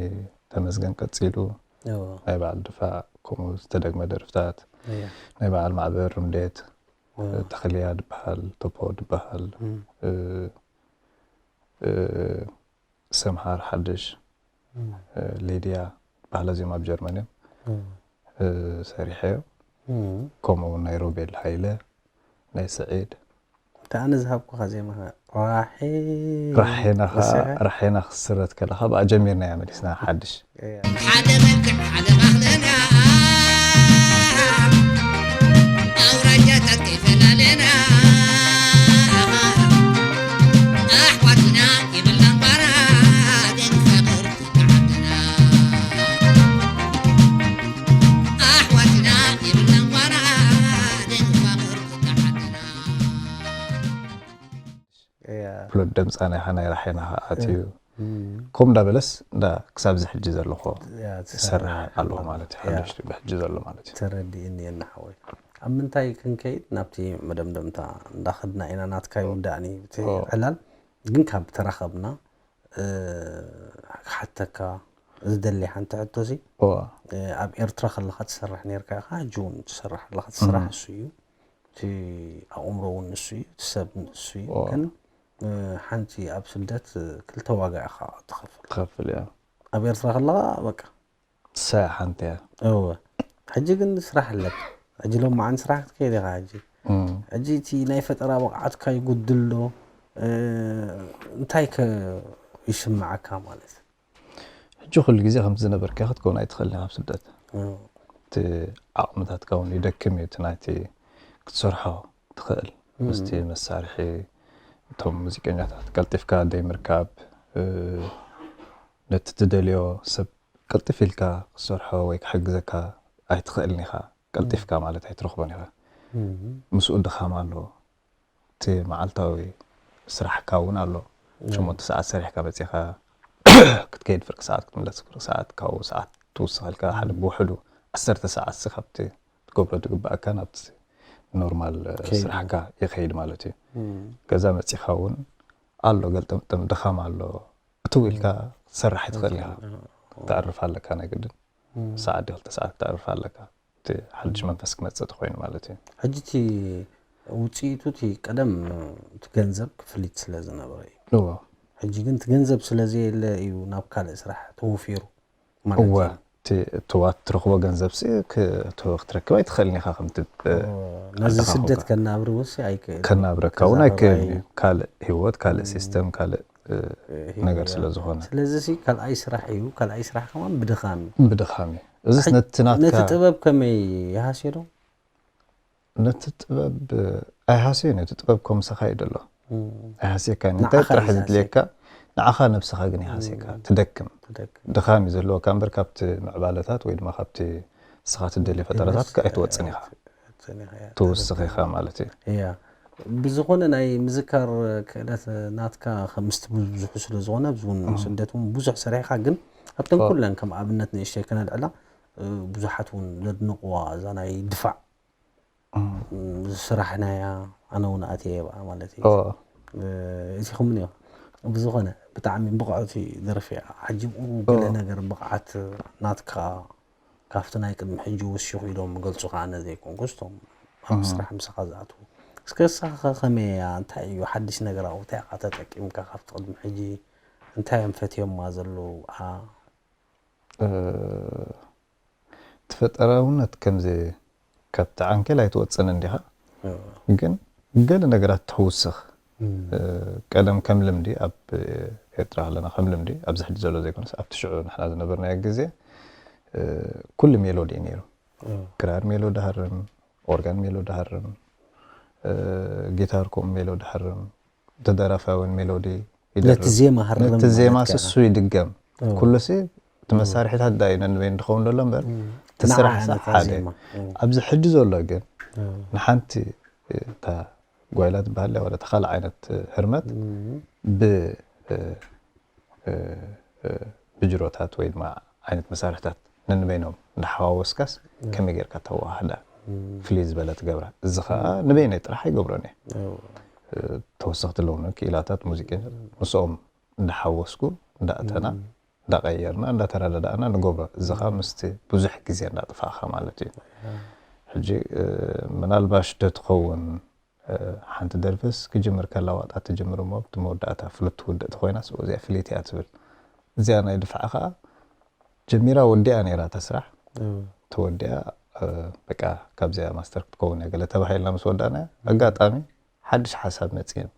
ተመስገን ቀጺሉ፣ እወ። ናይ በዓል ድፋዕ፣ ከምኡ ዝተደግመ ደርፍታት፣ እያ። ናይ በዓል ማዕበል ርምዴት፣ እወ። ተኽልያ ድበሃል፣ ቶፖ ድበሃል፣ እም። እ፣ እ፣ ሰምሃር ሓድሽ፣ እም። እ፣ ሊድያ በዓል፣ እዚኦም ኣብ ጀርመን እዮም። እም። እ፣ ሰሪሐዮ። እም። ከምኡ እውን ናይ ሮቤል ሃይለ፣ ናይ ስዒድ። እታ ኣነ ዝሃብኩኻ ዜማ ኸ ራሄ ራሄና ኸ፣ ወሲኻ? ራሄና ክስረት ከለኻ ብኣ ጀሚርናያ መሊስና ሓድሽ። እያ። ሓደ መልክዕ ሓደ ባህልና ኣውራጃታት ከይፈላለና ኣሕዋትና ይብልና እምበራ ግን ፍቕርቲ ዓድና ኣሕዋትና ይብልና እምበራ ግን ፍቕርቲ ዓድና። እያ። ፍሉጥ ድምፃና ኢኻ፣ ናይ ራሕና ኣትዩ። እም። ከምኡ እንዳበለስ እንዳ ክሳብ እዚ ሕጂ ዘለኹ እያ፣ ይሰርሕ ትሰርሕ ኣለኹ ኣሎ። ማለት እዩ። እያ። ሓድሽ ብሕጂ ዘሎ ማለት እዩ። ተረዲእኒ እየ ሓወይ። ኣብ ምንታይ ክንከይድ ናብቲ መደምደምታ እንዳኸድና ኢና፣ ናትካ ይውዳእኒ እቲ ኦ። ዕላል። ግን ካብ ተራኸብና፣ እ፣ ክሓተካ ዝደሊ ሓንቲ ሕቶሲ፣ ኦ። እ፣ ኣብ ኤርትራ ከለኻ ትሰርሕ ነይርካ ኢኻ፣ ሕጂ እውን ትሰርሕ ኣለኻ። እቲ ስራሕ እም። እሱ እዩ። እቲ ኣእምሮ እውን ንሱ እዩ፣ እቲ ሰብ ንሱ እዩ። ኦ። ግን፣ እ፣ ሓንቲ ኣብ ስደት፣ እ፣ ክልተ ዋጋ ኢኻ ትኸፍል። ትኸፍል እያ። ኣብ ኤርትራ ከለኻ በቃ። ንሳ እያ ሓንቲ እያ። እወ። ሕጂ ግን ስራሕ ኣለካ። ሕጂ ሎማዓንቲ ስራሕ ክትከይድ ኢኻ ሕጂ። እም። ሕጂ እቲ ናይ ፈጠራ ብቕዓትካ ይጉድል ዶ? እ፣ እንታይ ከ ይስምዓካ ማለት? ሕጂ ኩሉ ግዜ ከምቲ ዝነበርካ ክትከውን ኣይትኽእልን ኢኻ ኣብ ስደት። እም። እቲ ዓቕምታትካ እውን ይደክም እዩ፣ እቲ ናይቲ ክትሰርሖ ትኽእል። እም። ምስቲ መሳርሒ፣ እቶም ሙዚቀኛታት ቀልጢፍካ ደይምርካብ፣ እ፣ ነቲ ትደልዮ ሰብ ቅልጥፍ ኢልካ ክትሰርሖ ወይ ክሕግዘካ ኣይትኽእልን ኢኻ። ቀልጢፍካ ማለት ኣይትረኽቦን ኢኻ። እም። ምስኡ ድኻም ኣሎ። እቲ መዓልታዊ ስራሕካ እውን ኣሎ። እም። ሸሞንተ ሰዓት ሰሪሕካ መጺኻ ክትከይድ ፍርቂ ሰዓት ክትምለስ ፍርቂ ሰዓት፣ ካብኡ ሰዓት ትውስኸልካ፣ ሓደ እም። ብውሕዱ ዓሰርተ ሰዓት ሲ ካብቲ ትገብሮ ዝግባኣካ ናብቲ ኖርማል ከይድ። ስራሕካ ይኸይድ ማለት እዩ። እም። ገዛ መጺኻ እውን ኣሎ ገልጠምጠም ድኻም ኣሎ። እትው ኢልካ ክትሰርሕ ኣይትኽእልን ኢኻ። ክትሰርሕ፣ ኣዎ። ክተዕርፍ ኣለካ ናይ ግድን። እም። ሰዓት ድዩ ክልተ ሰዓት ክተዕርፍ ኣለካ። እቲ ሓድሽ እም። መንፈስ ክመጽእ ተኾይኑ ማለት እዩ። ሕጂ እቲ ውጽኢቱ እቲ ቀደም እቲ ገንዘብ ክፍሊት ስለ ዝነበረ እዩ። እዎ። ሕጂ ግን እቲ ገንዘብ ስለ ዘየለ እዩ ናብ ካልእ ስራሕ ተወፊሩ ማለት እወ፣ እዩ። እቲ፣ እቲ ዋት ትረኽቦ ገንዘብ ሲ ክ-፣ ት-፣ ክትረክብ ኣይትኽእልን ኢኻ ከምቲ ብ-፣ እዎ። ነዚ ዓድኻ ስደት ኮንካ። ከናብርዎ ሲ ኣይክእልን። ከናብረካ እውን ክዛረብ ኣይክእልን ኣይ-፣ እዩ። ካልእ ህይወት፣ ካልእ እም። ሲስተም፣ ካልእ እ፣ እ፣ ነገር ህይወት። ስለ ዝኾነ። ስለዚ ሲ ካልኣይ ስራሕ እዩ፣ ካልኣይ ስራሕ ከማን ብድኻም እዩ። ብድኻም እዩ። እዚስ ሕጂ ነቲ ናትካ ነቲ ጥበብ ከመይ ይሃስዮ ዶ? ነቲ ጥበብ ኣይሃስዮን እዩ። እቲ ጥበብ ከምስኻ እዩ ዘሎ። እም። ኣይሃስየካን። ንዓኻ እንታይ ጥራሕ እዩ ዘድልየካ? ዝሃስየካ። ንዓኻ ነብስኻ ግን ይሃስየካ። እም። ትደክም። ትደክም። ድኻም እዩ ዘለወካ እምበር ካብቲ ምዕባለታት ወይ ድማ ካብቲ ንስኻ ትደልዮ ፈጠራታት ኣይትወጽን ኢኻ። ኣይትወጽን ኢኻ፣ እያ። ትውስኽ ኢኻ ማለት እዩ። እያ። ብዝኾነ ናይ ምዝካር ክእለት ናትካ ከም ምስቲ ብዙሑ ስለ ዝኾነ፣ ኣብዚ እውን እም። ስደት እውን ብዙሕ ሰሪሕካ፣ ግን ኣብተን እዎ። ኩለን ከም ኣብነት ንእሽተይ ከነልዕላ፣ እ፣ ብዙሓት እውን ዘድንቕዋ እዛ ናይ ድፋዕ እም። ዝስራሕናያ፣ ኣነ እውን ኣትየ ብኣ ማለት እዩ። እዎ። እ፣ እዚኹም እኒኦ። ብዝኾነ ብጣዕሚ ብቕዕቲ ደርፊ እያ። ዓጂብኡ ገለ እዎ። ነገር ብቕዓት ናትካ ካብቲ ናይ ቅድሚ ሕጂ ወሲኹ ኢሎም ይገልጹኻ፣ ኣነ ዘይኮንኩስ እቶም ኣብ እም። ስራሕ ምሳኻ ዝኣትዉ። እስከ ንስኻ ከ ከመይ እያ? እንታይ እዩ ሓድሽ ነገር ኣብኡ? እንታይ ኢኻ ተጠቂምካ ካብቲ ቅድሚ ሕጂ? እንታይ እዮም ፈትዮማ ዘለዉ? ኣ- እ፣ እቲ ፈጠራውነት ከምዚ ካብቲ ዓንኬል ኣይትወጽእን እንዲኻ። እዎ። ግን ገለ ነገራት ተውስኽ። ቀደም ከም ልምዲ ኣብ ኤርትራ ከለና ከም ልምዲ ኣብዚ ሕጂ ዘሎ ዘይኮነስ ኣብቲ ሽዑ ንሕና ዝነበርናዮ ግዜ ኩሉ ሜሎዲ እዩ ነይሩ። ክራር ሜሎዲ ሃርም፣ ኦርጋን ሜሎዲ ሃርም፣ ጊታር ከምኡ ሜሎዲ ሃርም፣ ተደራፋይ እውን ሜሎዲ ይደርም። ነቲ ዜማ ሃርም ነቲ ዜማ ማለት ከኣ። ስሱ ይድገም። ኩሉሲ እቲ መሳርሒታት ዳዩ ነንበይኑ ዝኸውን ዘሎ እምበር እቲ ስራሕ ሓደ። ኣብዚ ሕጂ ዘሎ ግን ንሓንቲ እታ ጓይላ ትበሃል ወላ እቲ ካልእ ዓይነት ህርመት ብ ብጅሮታት ወይ ድማ ዓይነት መሳርሕታት ነንበይኖም እንዳሓዋወስካስ ከመይ ጌርካ ተዋህዳ ፍልይ ዝበለ ትገብራ። እዚ ከዓ ንበይነይ ጥራሕ ኣይገብሮን እየ። ተወሰኽቲ ኣለውኒ ክኢላታት ሙዚቀኛ ምስኦም እንዳሓወስኩ እንዳእተና እንዳቀየርና እንዳተረዳዳእና ንገብሮ። እዚ ከዓ ምስቲ ብዙሕ ግዜ እንዳጥፋእካ ማለት እዩ። ሕጂ ምናልባሽ ዶ ትኸውን ሓንቲ ደርፍስ ክጅምር ከላ ዋጣ ትጅምር እሞ ብቲ መወዳእታ ፍሉት ትውድእ ተኮይናስ እዚኣ ፍልይቲ እያ ትብል። እዚኣ ናይ ድፋዕ ከዓ ጀሚራ ወዲኣ ነይራ እታ ስራሕ። ተወዲኣ በቃ ካብዚኣ ማስተር ክትከውን እያ ገለ ተባሂልና ምስ ወዳእና ኣጋጣሚ ሓድሽ ሓሳብ መፅእን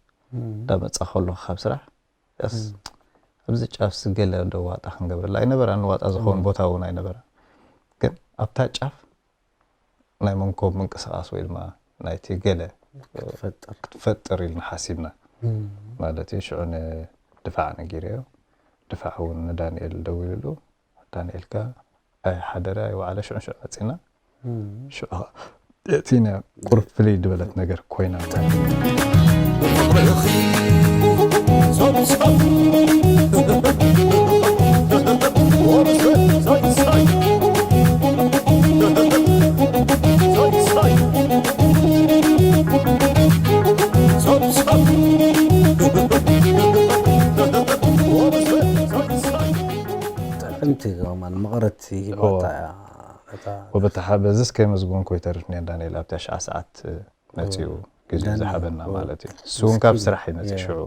እንዳመፃ ከለኩ ካብ ስራሕ ስ ኣብዚ ጫፍሲ ገለ ዶ ዋጣ ክንገብረላ ኣይነበራን። ዋጣ ዝኸውን ቦታ እውን ኣይነበረ። ግን ኣብታ ጫፍ ናይ መንኮብ ምንቅስቃስ ወይ ድማ ናይቲ ገለ ክትፈጥር ኢልና ሓሲብና ማለት እዩ። ሽዑ ንድፋዕ ነጊረዮ። ድፋዕ እውን ንዳንኤል ደዊሉሉ ዳንኤል ከ ኣይሓደረ ኣይወዓለ ሽዑ ሽዑ መፂና ሽዑ የእቲና ቁርብ ፍልይ ዝበለት ነገር ኮይና ጥዕምቲ ከማን መቐረት ሂባታ እያ ነታ ወበተሓ በዝስ ከይመዝጎንኮ ይተርፍኒ ዳንኤል ኣብቲ ኣሽዓ ሰዓት መፂኡ ግዜ ዝሃበና ማለት እዩ። እሱ እውን ካብ ስራሕ ይመፅእ ሽዑ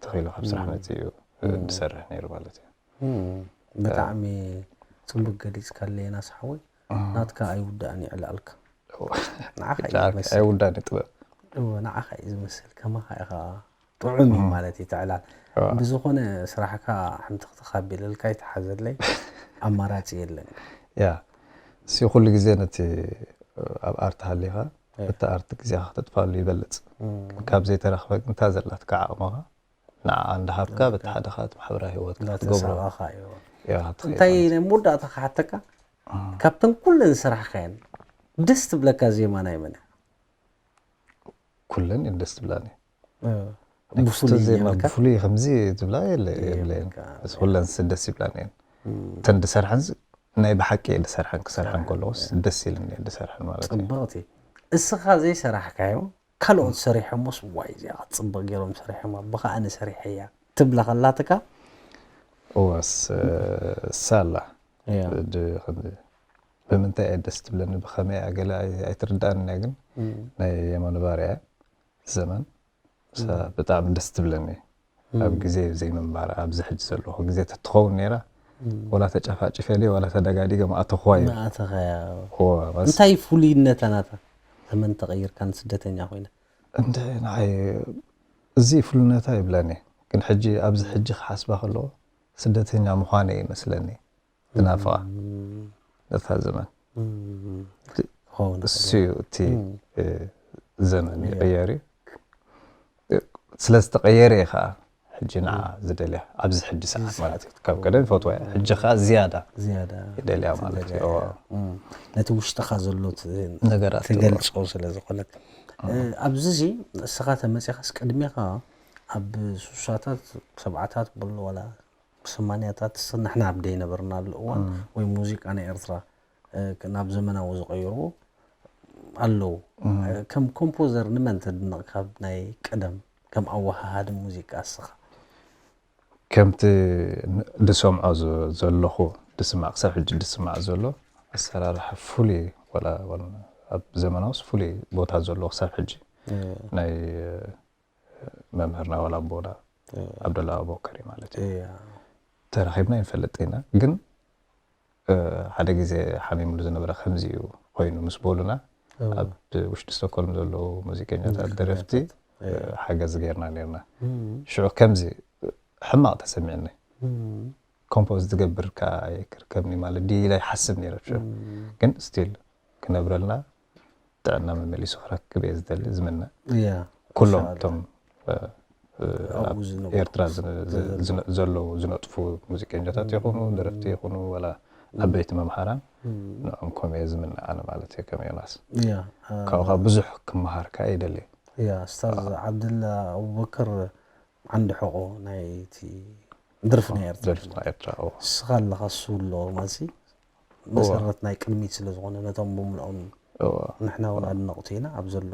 ተኺሉ ካብ ስራሕ መፂኡ ዝሰርሕ ነይሩ ማለት እዩ። ብጣዕሚ ፅቡቅ ገሊፅካለይ ናስ ሓወይ። ናትካ ኣይውዳእን ይዕላልካ። ንዓኻ እዩ ዝመስል። ኣይውዳእን ጥበብ እወ ንዓኻ እዩ ዝመስል። ከማኻ ኢኻ ጥዑም እዩ ማለት እዩ ትዕላል። ብዝኾነ ስራሕካ ሓንቲ ክትኻቢለልካ ይተሓዘለይ ኣማራፂ የለን። ያ እሲ ኩሉ ግዜ ነቲ ኣብ ኣርት ሃሊኻ እቲ ኣርት ግዜኻ ክተጥፋሉ ይበልፅ። ካብ ዘይተረኽበ ግን እታ ዘላትካ ዓቕምኻ ንዓኣ እንዳሃብካ በቲ ሓደ ከዓ እቲ ማሕበራዊ ህይወትካ ክትገብሮ እንዳተሳቐኻ እዩ። ኢኻ ትኸይድ እንታይ ማለት እዩ። ናይ መወዳእታ ክሓተካ ካብተን ኩለን ዝሰራሕካየን ደስ ትብለካ ዜማ ናይ መን እያ? ኩለን እየን ደስ ትብላኒ። እ፣ ናይ ብፍሉይ ክስተ ዜማ ይብለካ? ብፍሉይ ከምዚ ትብላ የለ የብለየን። የብለካ። እስ ኩለን ስ ደስ ይብላኒ እየን። እተን ድሰርሐን ስ- ናይ ብሓቂ ድሰርሐን ክሰርሐን ከለኹስ ደስ ኢልኒ እየን ድሰርሐን ማለት እዩ። ፅብቕቲ እስኻ ዘይሰራሕካዮ ካልኦት ሰሪሖሞስ ዋይ እዚኣ ክትፅብቕ ገይሮም ሰሪሖማ ብኸዓ ንሰሪሐያ ትብላ ከላትካ እወስ ሳላ እያ። ድ- ከምዚ ብምንታይ እየ ደስ ትብለኒ ብኸመይ እያ ገለ ኣይ- ኣይትርዳእን እያ ግን ናይ የማነ ባርያ እያ ዘመን እሳ ብጣዕሚ ደስ ትብለኒ ኣብ ግዜ ዘይምንባር ኣብዚ ሕጂ ዘለኹ ግዜ ተትኸውን ነይራ ወላ ተጨፋጭፈ ድየ ወላ ተደጋዲገ ምኣተኹዋ እዩ መኣተኸያ እወ፣ በስ እንታይ ፍሉይነታ ናታ ዘመን ተቐይርካ ንስደተኛ ኮይነ እንደ ንዓይ እዚ ፍሉነታ ይብላኒ ግን ሕጂ ኣብዚ ሕጂ ክሓስባ ከለዎ ስደተኛ ምዃነ ይመስለኒ ዝናፍቓ ነታ ዘመን ክኸውን እሱ እዩ እቲ እ፣ ዘመን ይቕየር እዩ ስለ ዝተቐየረ እየ ከዓ ሕጂ ንዓ ዝደልያ ኣብዚ ሕጂ ሰዓት ማለት እዩ ካብ ቀደም ይፈትዋ እያ ሕጂ ከዓ ዝያዳ ዝያዳ ይደልያ ማለት እዩ እዎ። እም፣ ነቲ ውሽጥኻ ዘሎ ት- ነገራት ትገልጾ ስለ ዝኾነት እ፣ ኣብዚ እዚ እስኻ ተመፂኻስ ቅድሜኻ ኣብ ሱሳታት ሰብዓታት በሎ ዋላ ሰማንያታት ንሕና ኣብ ደይነበርናሉ እዋን ወይ ሙዚቃ ናይ ኤርትራ እ፣ ናብ ዘመናዊ ዝቐይርዎ ኣለዉ ከም ኮምፖዘር ንመን ተድንቕ ካብ ናይ ቀደም ከም ኣወሃሃዲ ሙዚቃ እስኻ ከምቲ ን- ድሰምዖ ዘ- ዘለኹ ድስማዕ ክሳብ ሕጂ ድስማዕ ዘሎ ኣሰራርሓ ፍሉይ ወላ ወላ ኣብ ዘመናውስ ፍሉይ ቦታ ዘለዎ ክሳብ ሕጂ ናይ መምህርና ወላ ኣቦና ዓብደላ ኣቦከሪ ማለት እዩ እያ ተራኺብና ይንፈልጥ ኢና ግን ሓደ ግዜ ሓሚምሉ ዝነበረ ከምዚ እዩ ኮይኑ ምስ በሉና ኣብ ውሽጢ ስቶኮልም ዘለዉ ሙዚቀኛታት፣ ደረፍቲ ሓገዝ ጌርና ኔርና። ሽዑ ከምዚ ሕማቕ ተሰሚዕኒ። ኮምፖዝ ዝገብር ከኣ ኣይክርከብኒ ማለት ድዩ ኢለ ይሓስብ ነይረ ሽዑ። ግን ስቲል ክነብረልና ጥዕና መመሊሱ ክረክብ እየ ዝደሊ፣ ዝምነ። ኩሎም እቶም ኣብ ኤርትራ ዘለዉ ዝነጥፉ ሙዚቀኛታት ይኹኑ፣ ደረፍቲ ይኹኑ፣ ወላ ዓበይቲ መምሃራን፣ ንዕኦም ከምኡ እየ ዝምነ ኣነ ማለት እየ፣ ከም ዮናስ። ካብኡ ብዙሕ ክመሃር ከኣ ይደሊ። ያ ኡስታዝ ዓብደላ ኣቡበከር ዓንዲ ሕቆ ናይቲ ደርፊ ናይ ኤርትራ። ደርፊ ናይ ኤርትራ። እስኻ ኣለኻ እሱ ኣሎ ማሲ መሰረት ናይ ቅድሚት ስለ ዝኾነ ነቶም ብምልኦም ንሕና እውን ኣድነቕቱ ኢና። ኣብ ዘሎ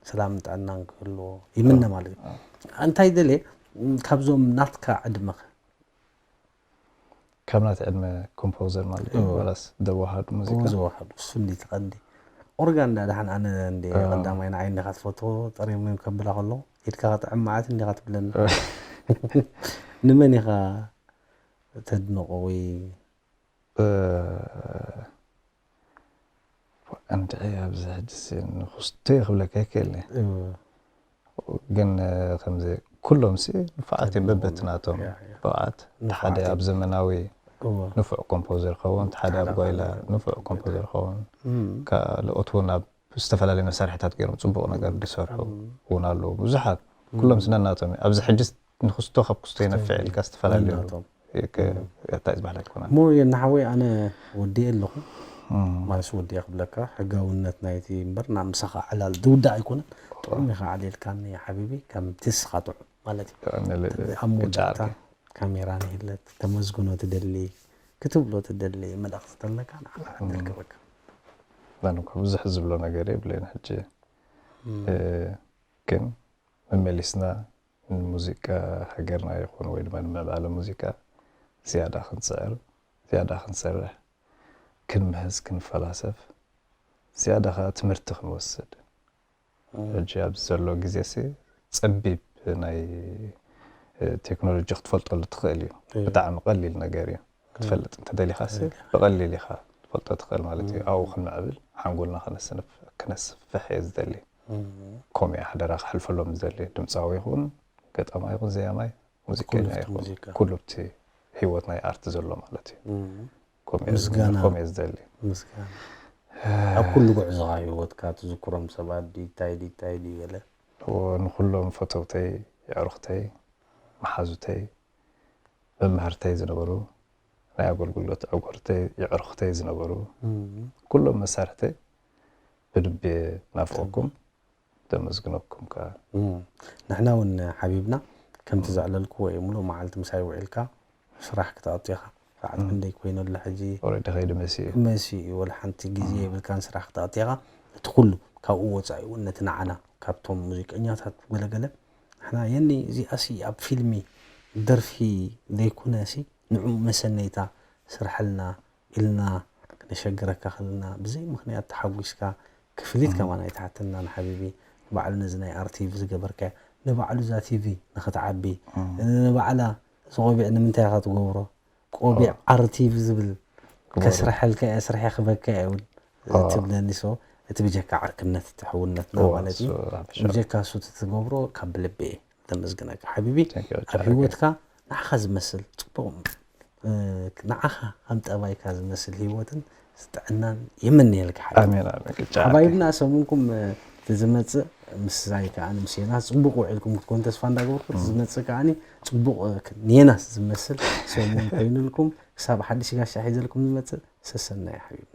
ሰላም ጥዕናን ክህልዎ ይምነ ማለት እዩ። እንታይ ደልየ ካብዞም ናትካ ዕድመኸ ካብ ናት ዕድመ ኮምፖዘር ማለት እዩ ወላስ ደዋሃዱ ሙዚቃ? ዘዋሃዱ እሱ እንዲ ትቐንዲ ኦርጋን ዳ ድሓን ኣነ እንዲ ቀዳማይ ንዓይ እንዲኻ ትፈትዎ ጠሪሙ ከብላ ከሎ ኢድካ ክጥዕም መዓት እንዲኻ ትብለኒ። ንመን ኢኻ ተድንቆ ወይ እንድዒ ኣብዚ ሕጂ ንክስቶ ክብለካ ይክእል። ግን ከምዚ ኩሎም ሲ ንፉዓት እዮም በበትናቶም ብዓት ሓደ ኣብ ዘመናዊ ንፉዕ ኮምፖዘር ኸውን ሓደ ኣብ ጓይላ ንፉዕ ኮምፖዘር ኸውን ካልኦት እውን ኣብ ዝተፈላለዩ መሳርሕታት ገይሮም ፅቡቕ ነገር ዝሰርሑ እውን ኣለዉ ብዙሓት ኩሎም ስነናቶም ኣብዚ ሕጂ ንክስቶ ካብ ክስቶ ይነፍዕ ኢልካ ዝተፈላለዩ እንታይ ዝበሃል ኣይኮነ ሞርጌ ንሓወይ ኣነ ወዲኤ ኣለኹ ማለስ ወዲኤ ክብለካ ሕጋውነት ናይቲ እምበር ናብ ምሳኻ ዕላል ዝውዳእ ኣይኮነን ጥዑም ኢኻ ዓሊልካኒ ሓቢቢ ከምቲ ስኻ ጥዑም ማለት እዩ ኣብ መወዳእታ ካሜራ ንሂለት ተመዝግኖ ትደሊ ክትብሎ ትደሊ መልእኽቲ ተለካ ንዓኻ ንርከበካ ብዙሕ ዝብሎ ነገር የብለይን ሕጂ ግን መመሊስና ንሙዚቃ ሃገርና ይኹን ወይ ድማ ንምዕባለ ሙዚቃ ዝያዳ ክንፅዕር፣ ዝያዳ ክንሰርሕ፣ ክንምህዝ፣ ክንፈላሰፍ፣ ዝያዳ ከዓ ትምህርቲ ክንወስድ። ሕጂ ኣብዚ ዘሎ ግዜ ሲ ፀቢብ ናይ ቴክኖሎጂ ክትፈልጠሉ ትኽእል እዩ። ብጣዕሚ ቀሊል ነገር እዩ። ክትፈልጥ እንተደሊኻ ሲ ብቐሊል ኢኻ ትፈልጦ ትኽእል ማለት እዩ። ኣብኡ ክንምዕብል ሓንጎልና ከነስፍሕ እየ ዝደሊ። ከምኡ እየ ሓደራ ክሕልፈሎም ዝደሊ። ድምፃዊ ይኹን ገጣማይ ይኹን ዘያማይ ሙዚቀኛ ይኹን ኩሉ እቲ ህይወት ናይ ኣርት ዘሎ ማለት እዩ። ከምኡ እየ ዝደሊ። ኣብ ኩሉ ጉዕዞኻ ህይወትካ ትዝክሮም ሰባት ድዩ እንታይ ድዩ እንታይ ድዩ ገለ? ንኩሎም ፈተውተይ የዕሩኽተይ መሓዙተይ መማህርተይ ዝነበሩ ናይ ኣገልግሎት ዕጉርተይ የዕሩኽተይ ዝነበሩ ኩሎም መሳርሕተይ ብልቢ ናፍቆኩም ደመስግነኩም ከኣ። ንሕና እውን ሓቢብና ከምቲ ዘዕለልክዎ እዩ ሙሉእ መዓልቲ ምሳይ ውዒልካ ስራሕ ክትኣቱ ኢኻ። ሰዓት ክንደይ ኮይኑ ኣሎ ሕጂ? ኦረዲ ከይዱ መሲኡ እዩ። መሲኡ እዩ። ወላ ሓንቲ ግዜ የብልካን ስራሕ ክትኣቱ ኢኻ። እቲ ኩሉ ካብኡ ወፃኢ እውን ነቲ ንዓና ካብቶም ሙዚቀኛታት ገለገለ ንሕና የኒ እዚኣሲ ኣብ ፊልሚ ደርፊ ዘይኮነሲ ንዕኡ መሰነይታ ስርሐልና ኢልና ክነሸግረካ ከለና ብዘይ ምኽንያት ተሓጒስካ ክፍሊት ከማን ኣይትሓተናን ሓቢቢ ንባዕሉ ነዚ ናይ ኣር ቲቪ ዝገበርካዮ ንባዕሉ እዛ ቲቪ ንኽትዓቢ ንባዕላ እዚ ቆቢዕ ንምንታይ ኢኻ ትገብሮ ቆቢዕ ኣር ቲቪ ዝብል ከስርሐልካ እየ ስርሐ ክበካ እየ እውን ትብለኒ ሶ እቲ ብጀካ ዓርክነት እቲ ሕውነትና ማለት እዩ ብጀካ እሱ ትገብሮ ካብ ብልቢ እየ ዘመስግነካ ሓቢቢ ኣብ ህይወትካ ንዓኻ ዝመስል ፅቡቕ ንዓኻ ከም ጠባይካ ዝመስል ህይወትን ጥዕናን ይምንየልካ ሓቢቢ ሓባይብና ሰሙንኩም ዝመፅእ ምስዛይ ከዓ ምስ ዮናስ ፅቡቅ ውዒልኩም ክትኮኑ ተስፋ እንዳገበርኩ ዝመፅእ ከዓ ፅቡቅ ንየናስ ዝመስል ሰሙን ኮይኑልኩም ክሳብ ሓድሽ ጋሻ ሒዘልኩም ዝመፅእ ሰሰናይ ሓቢቢ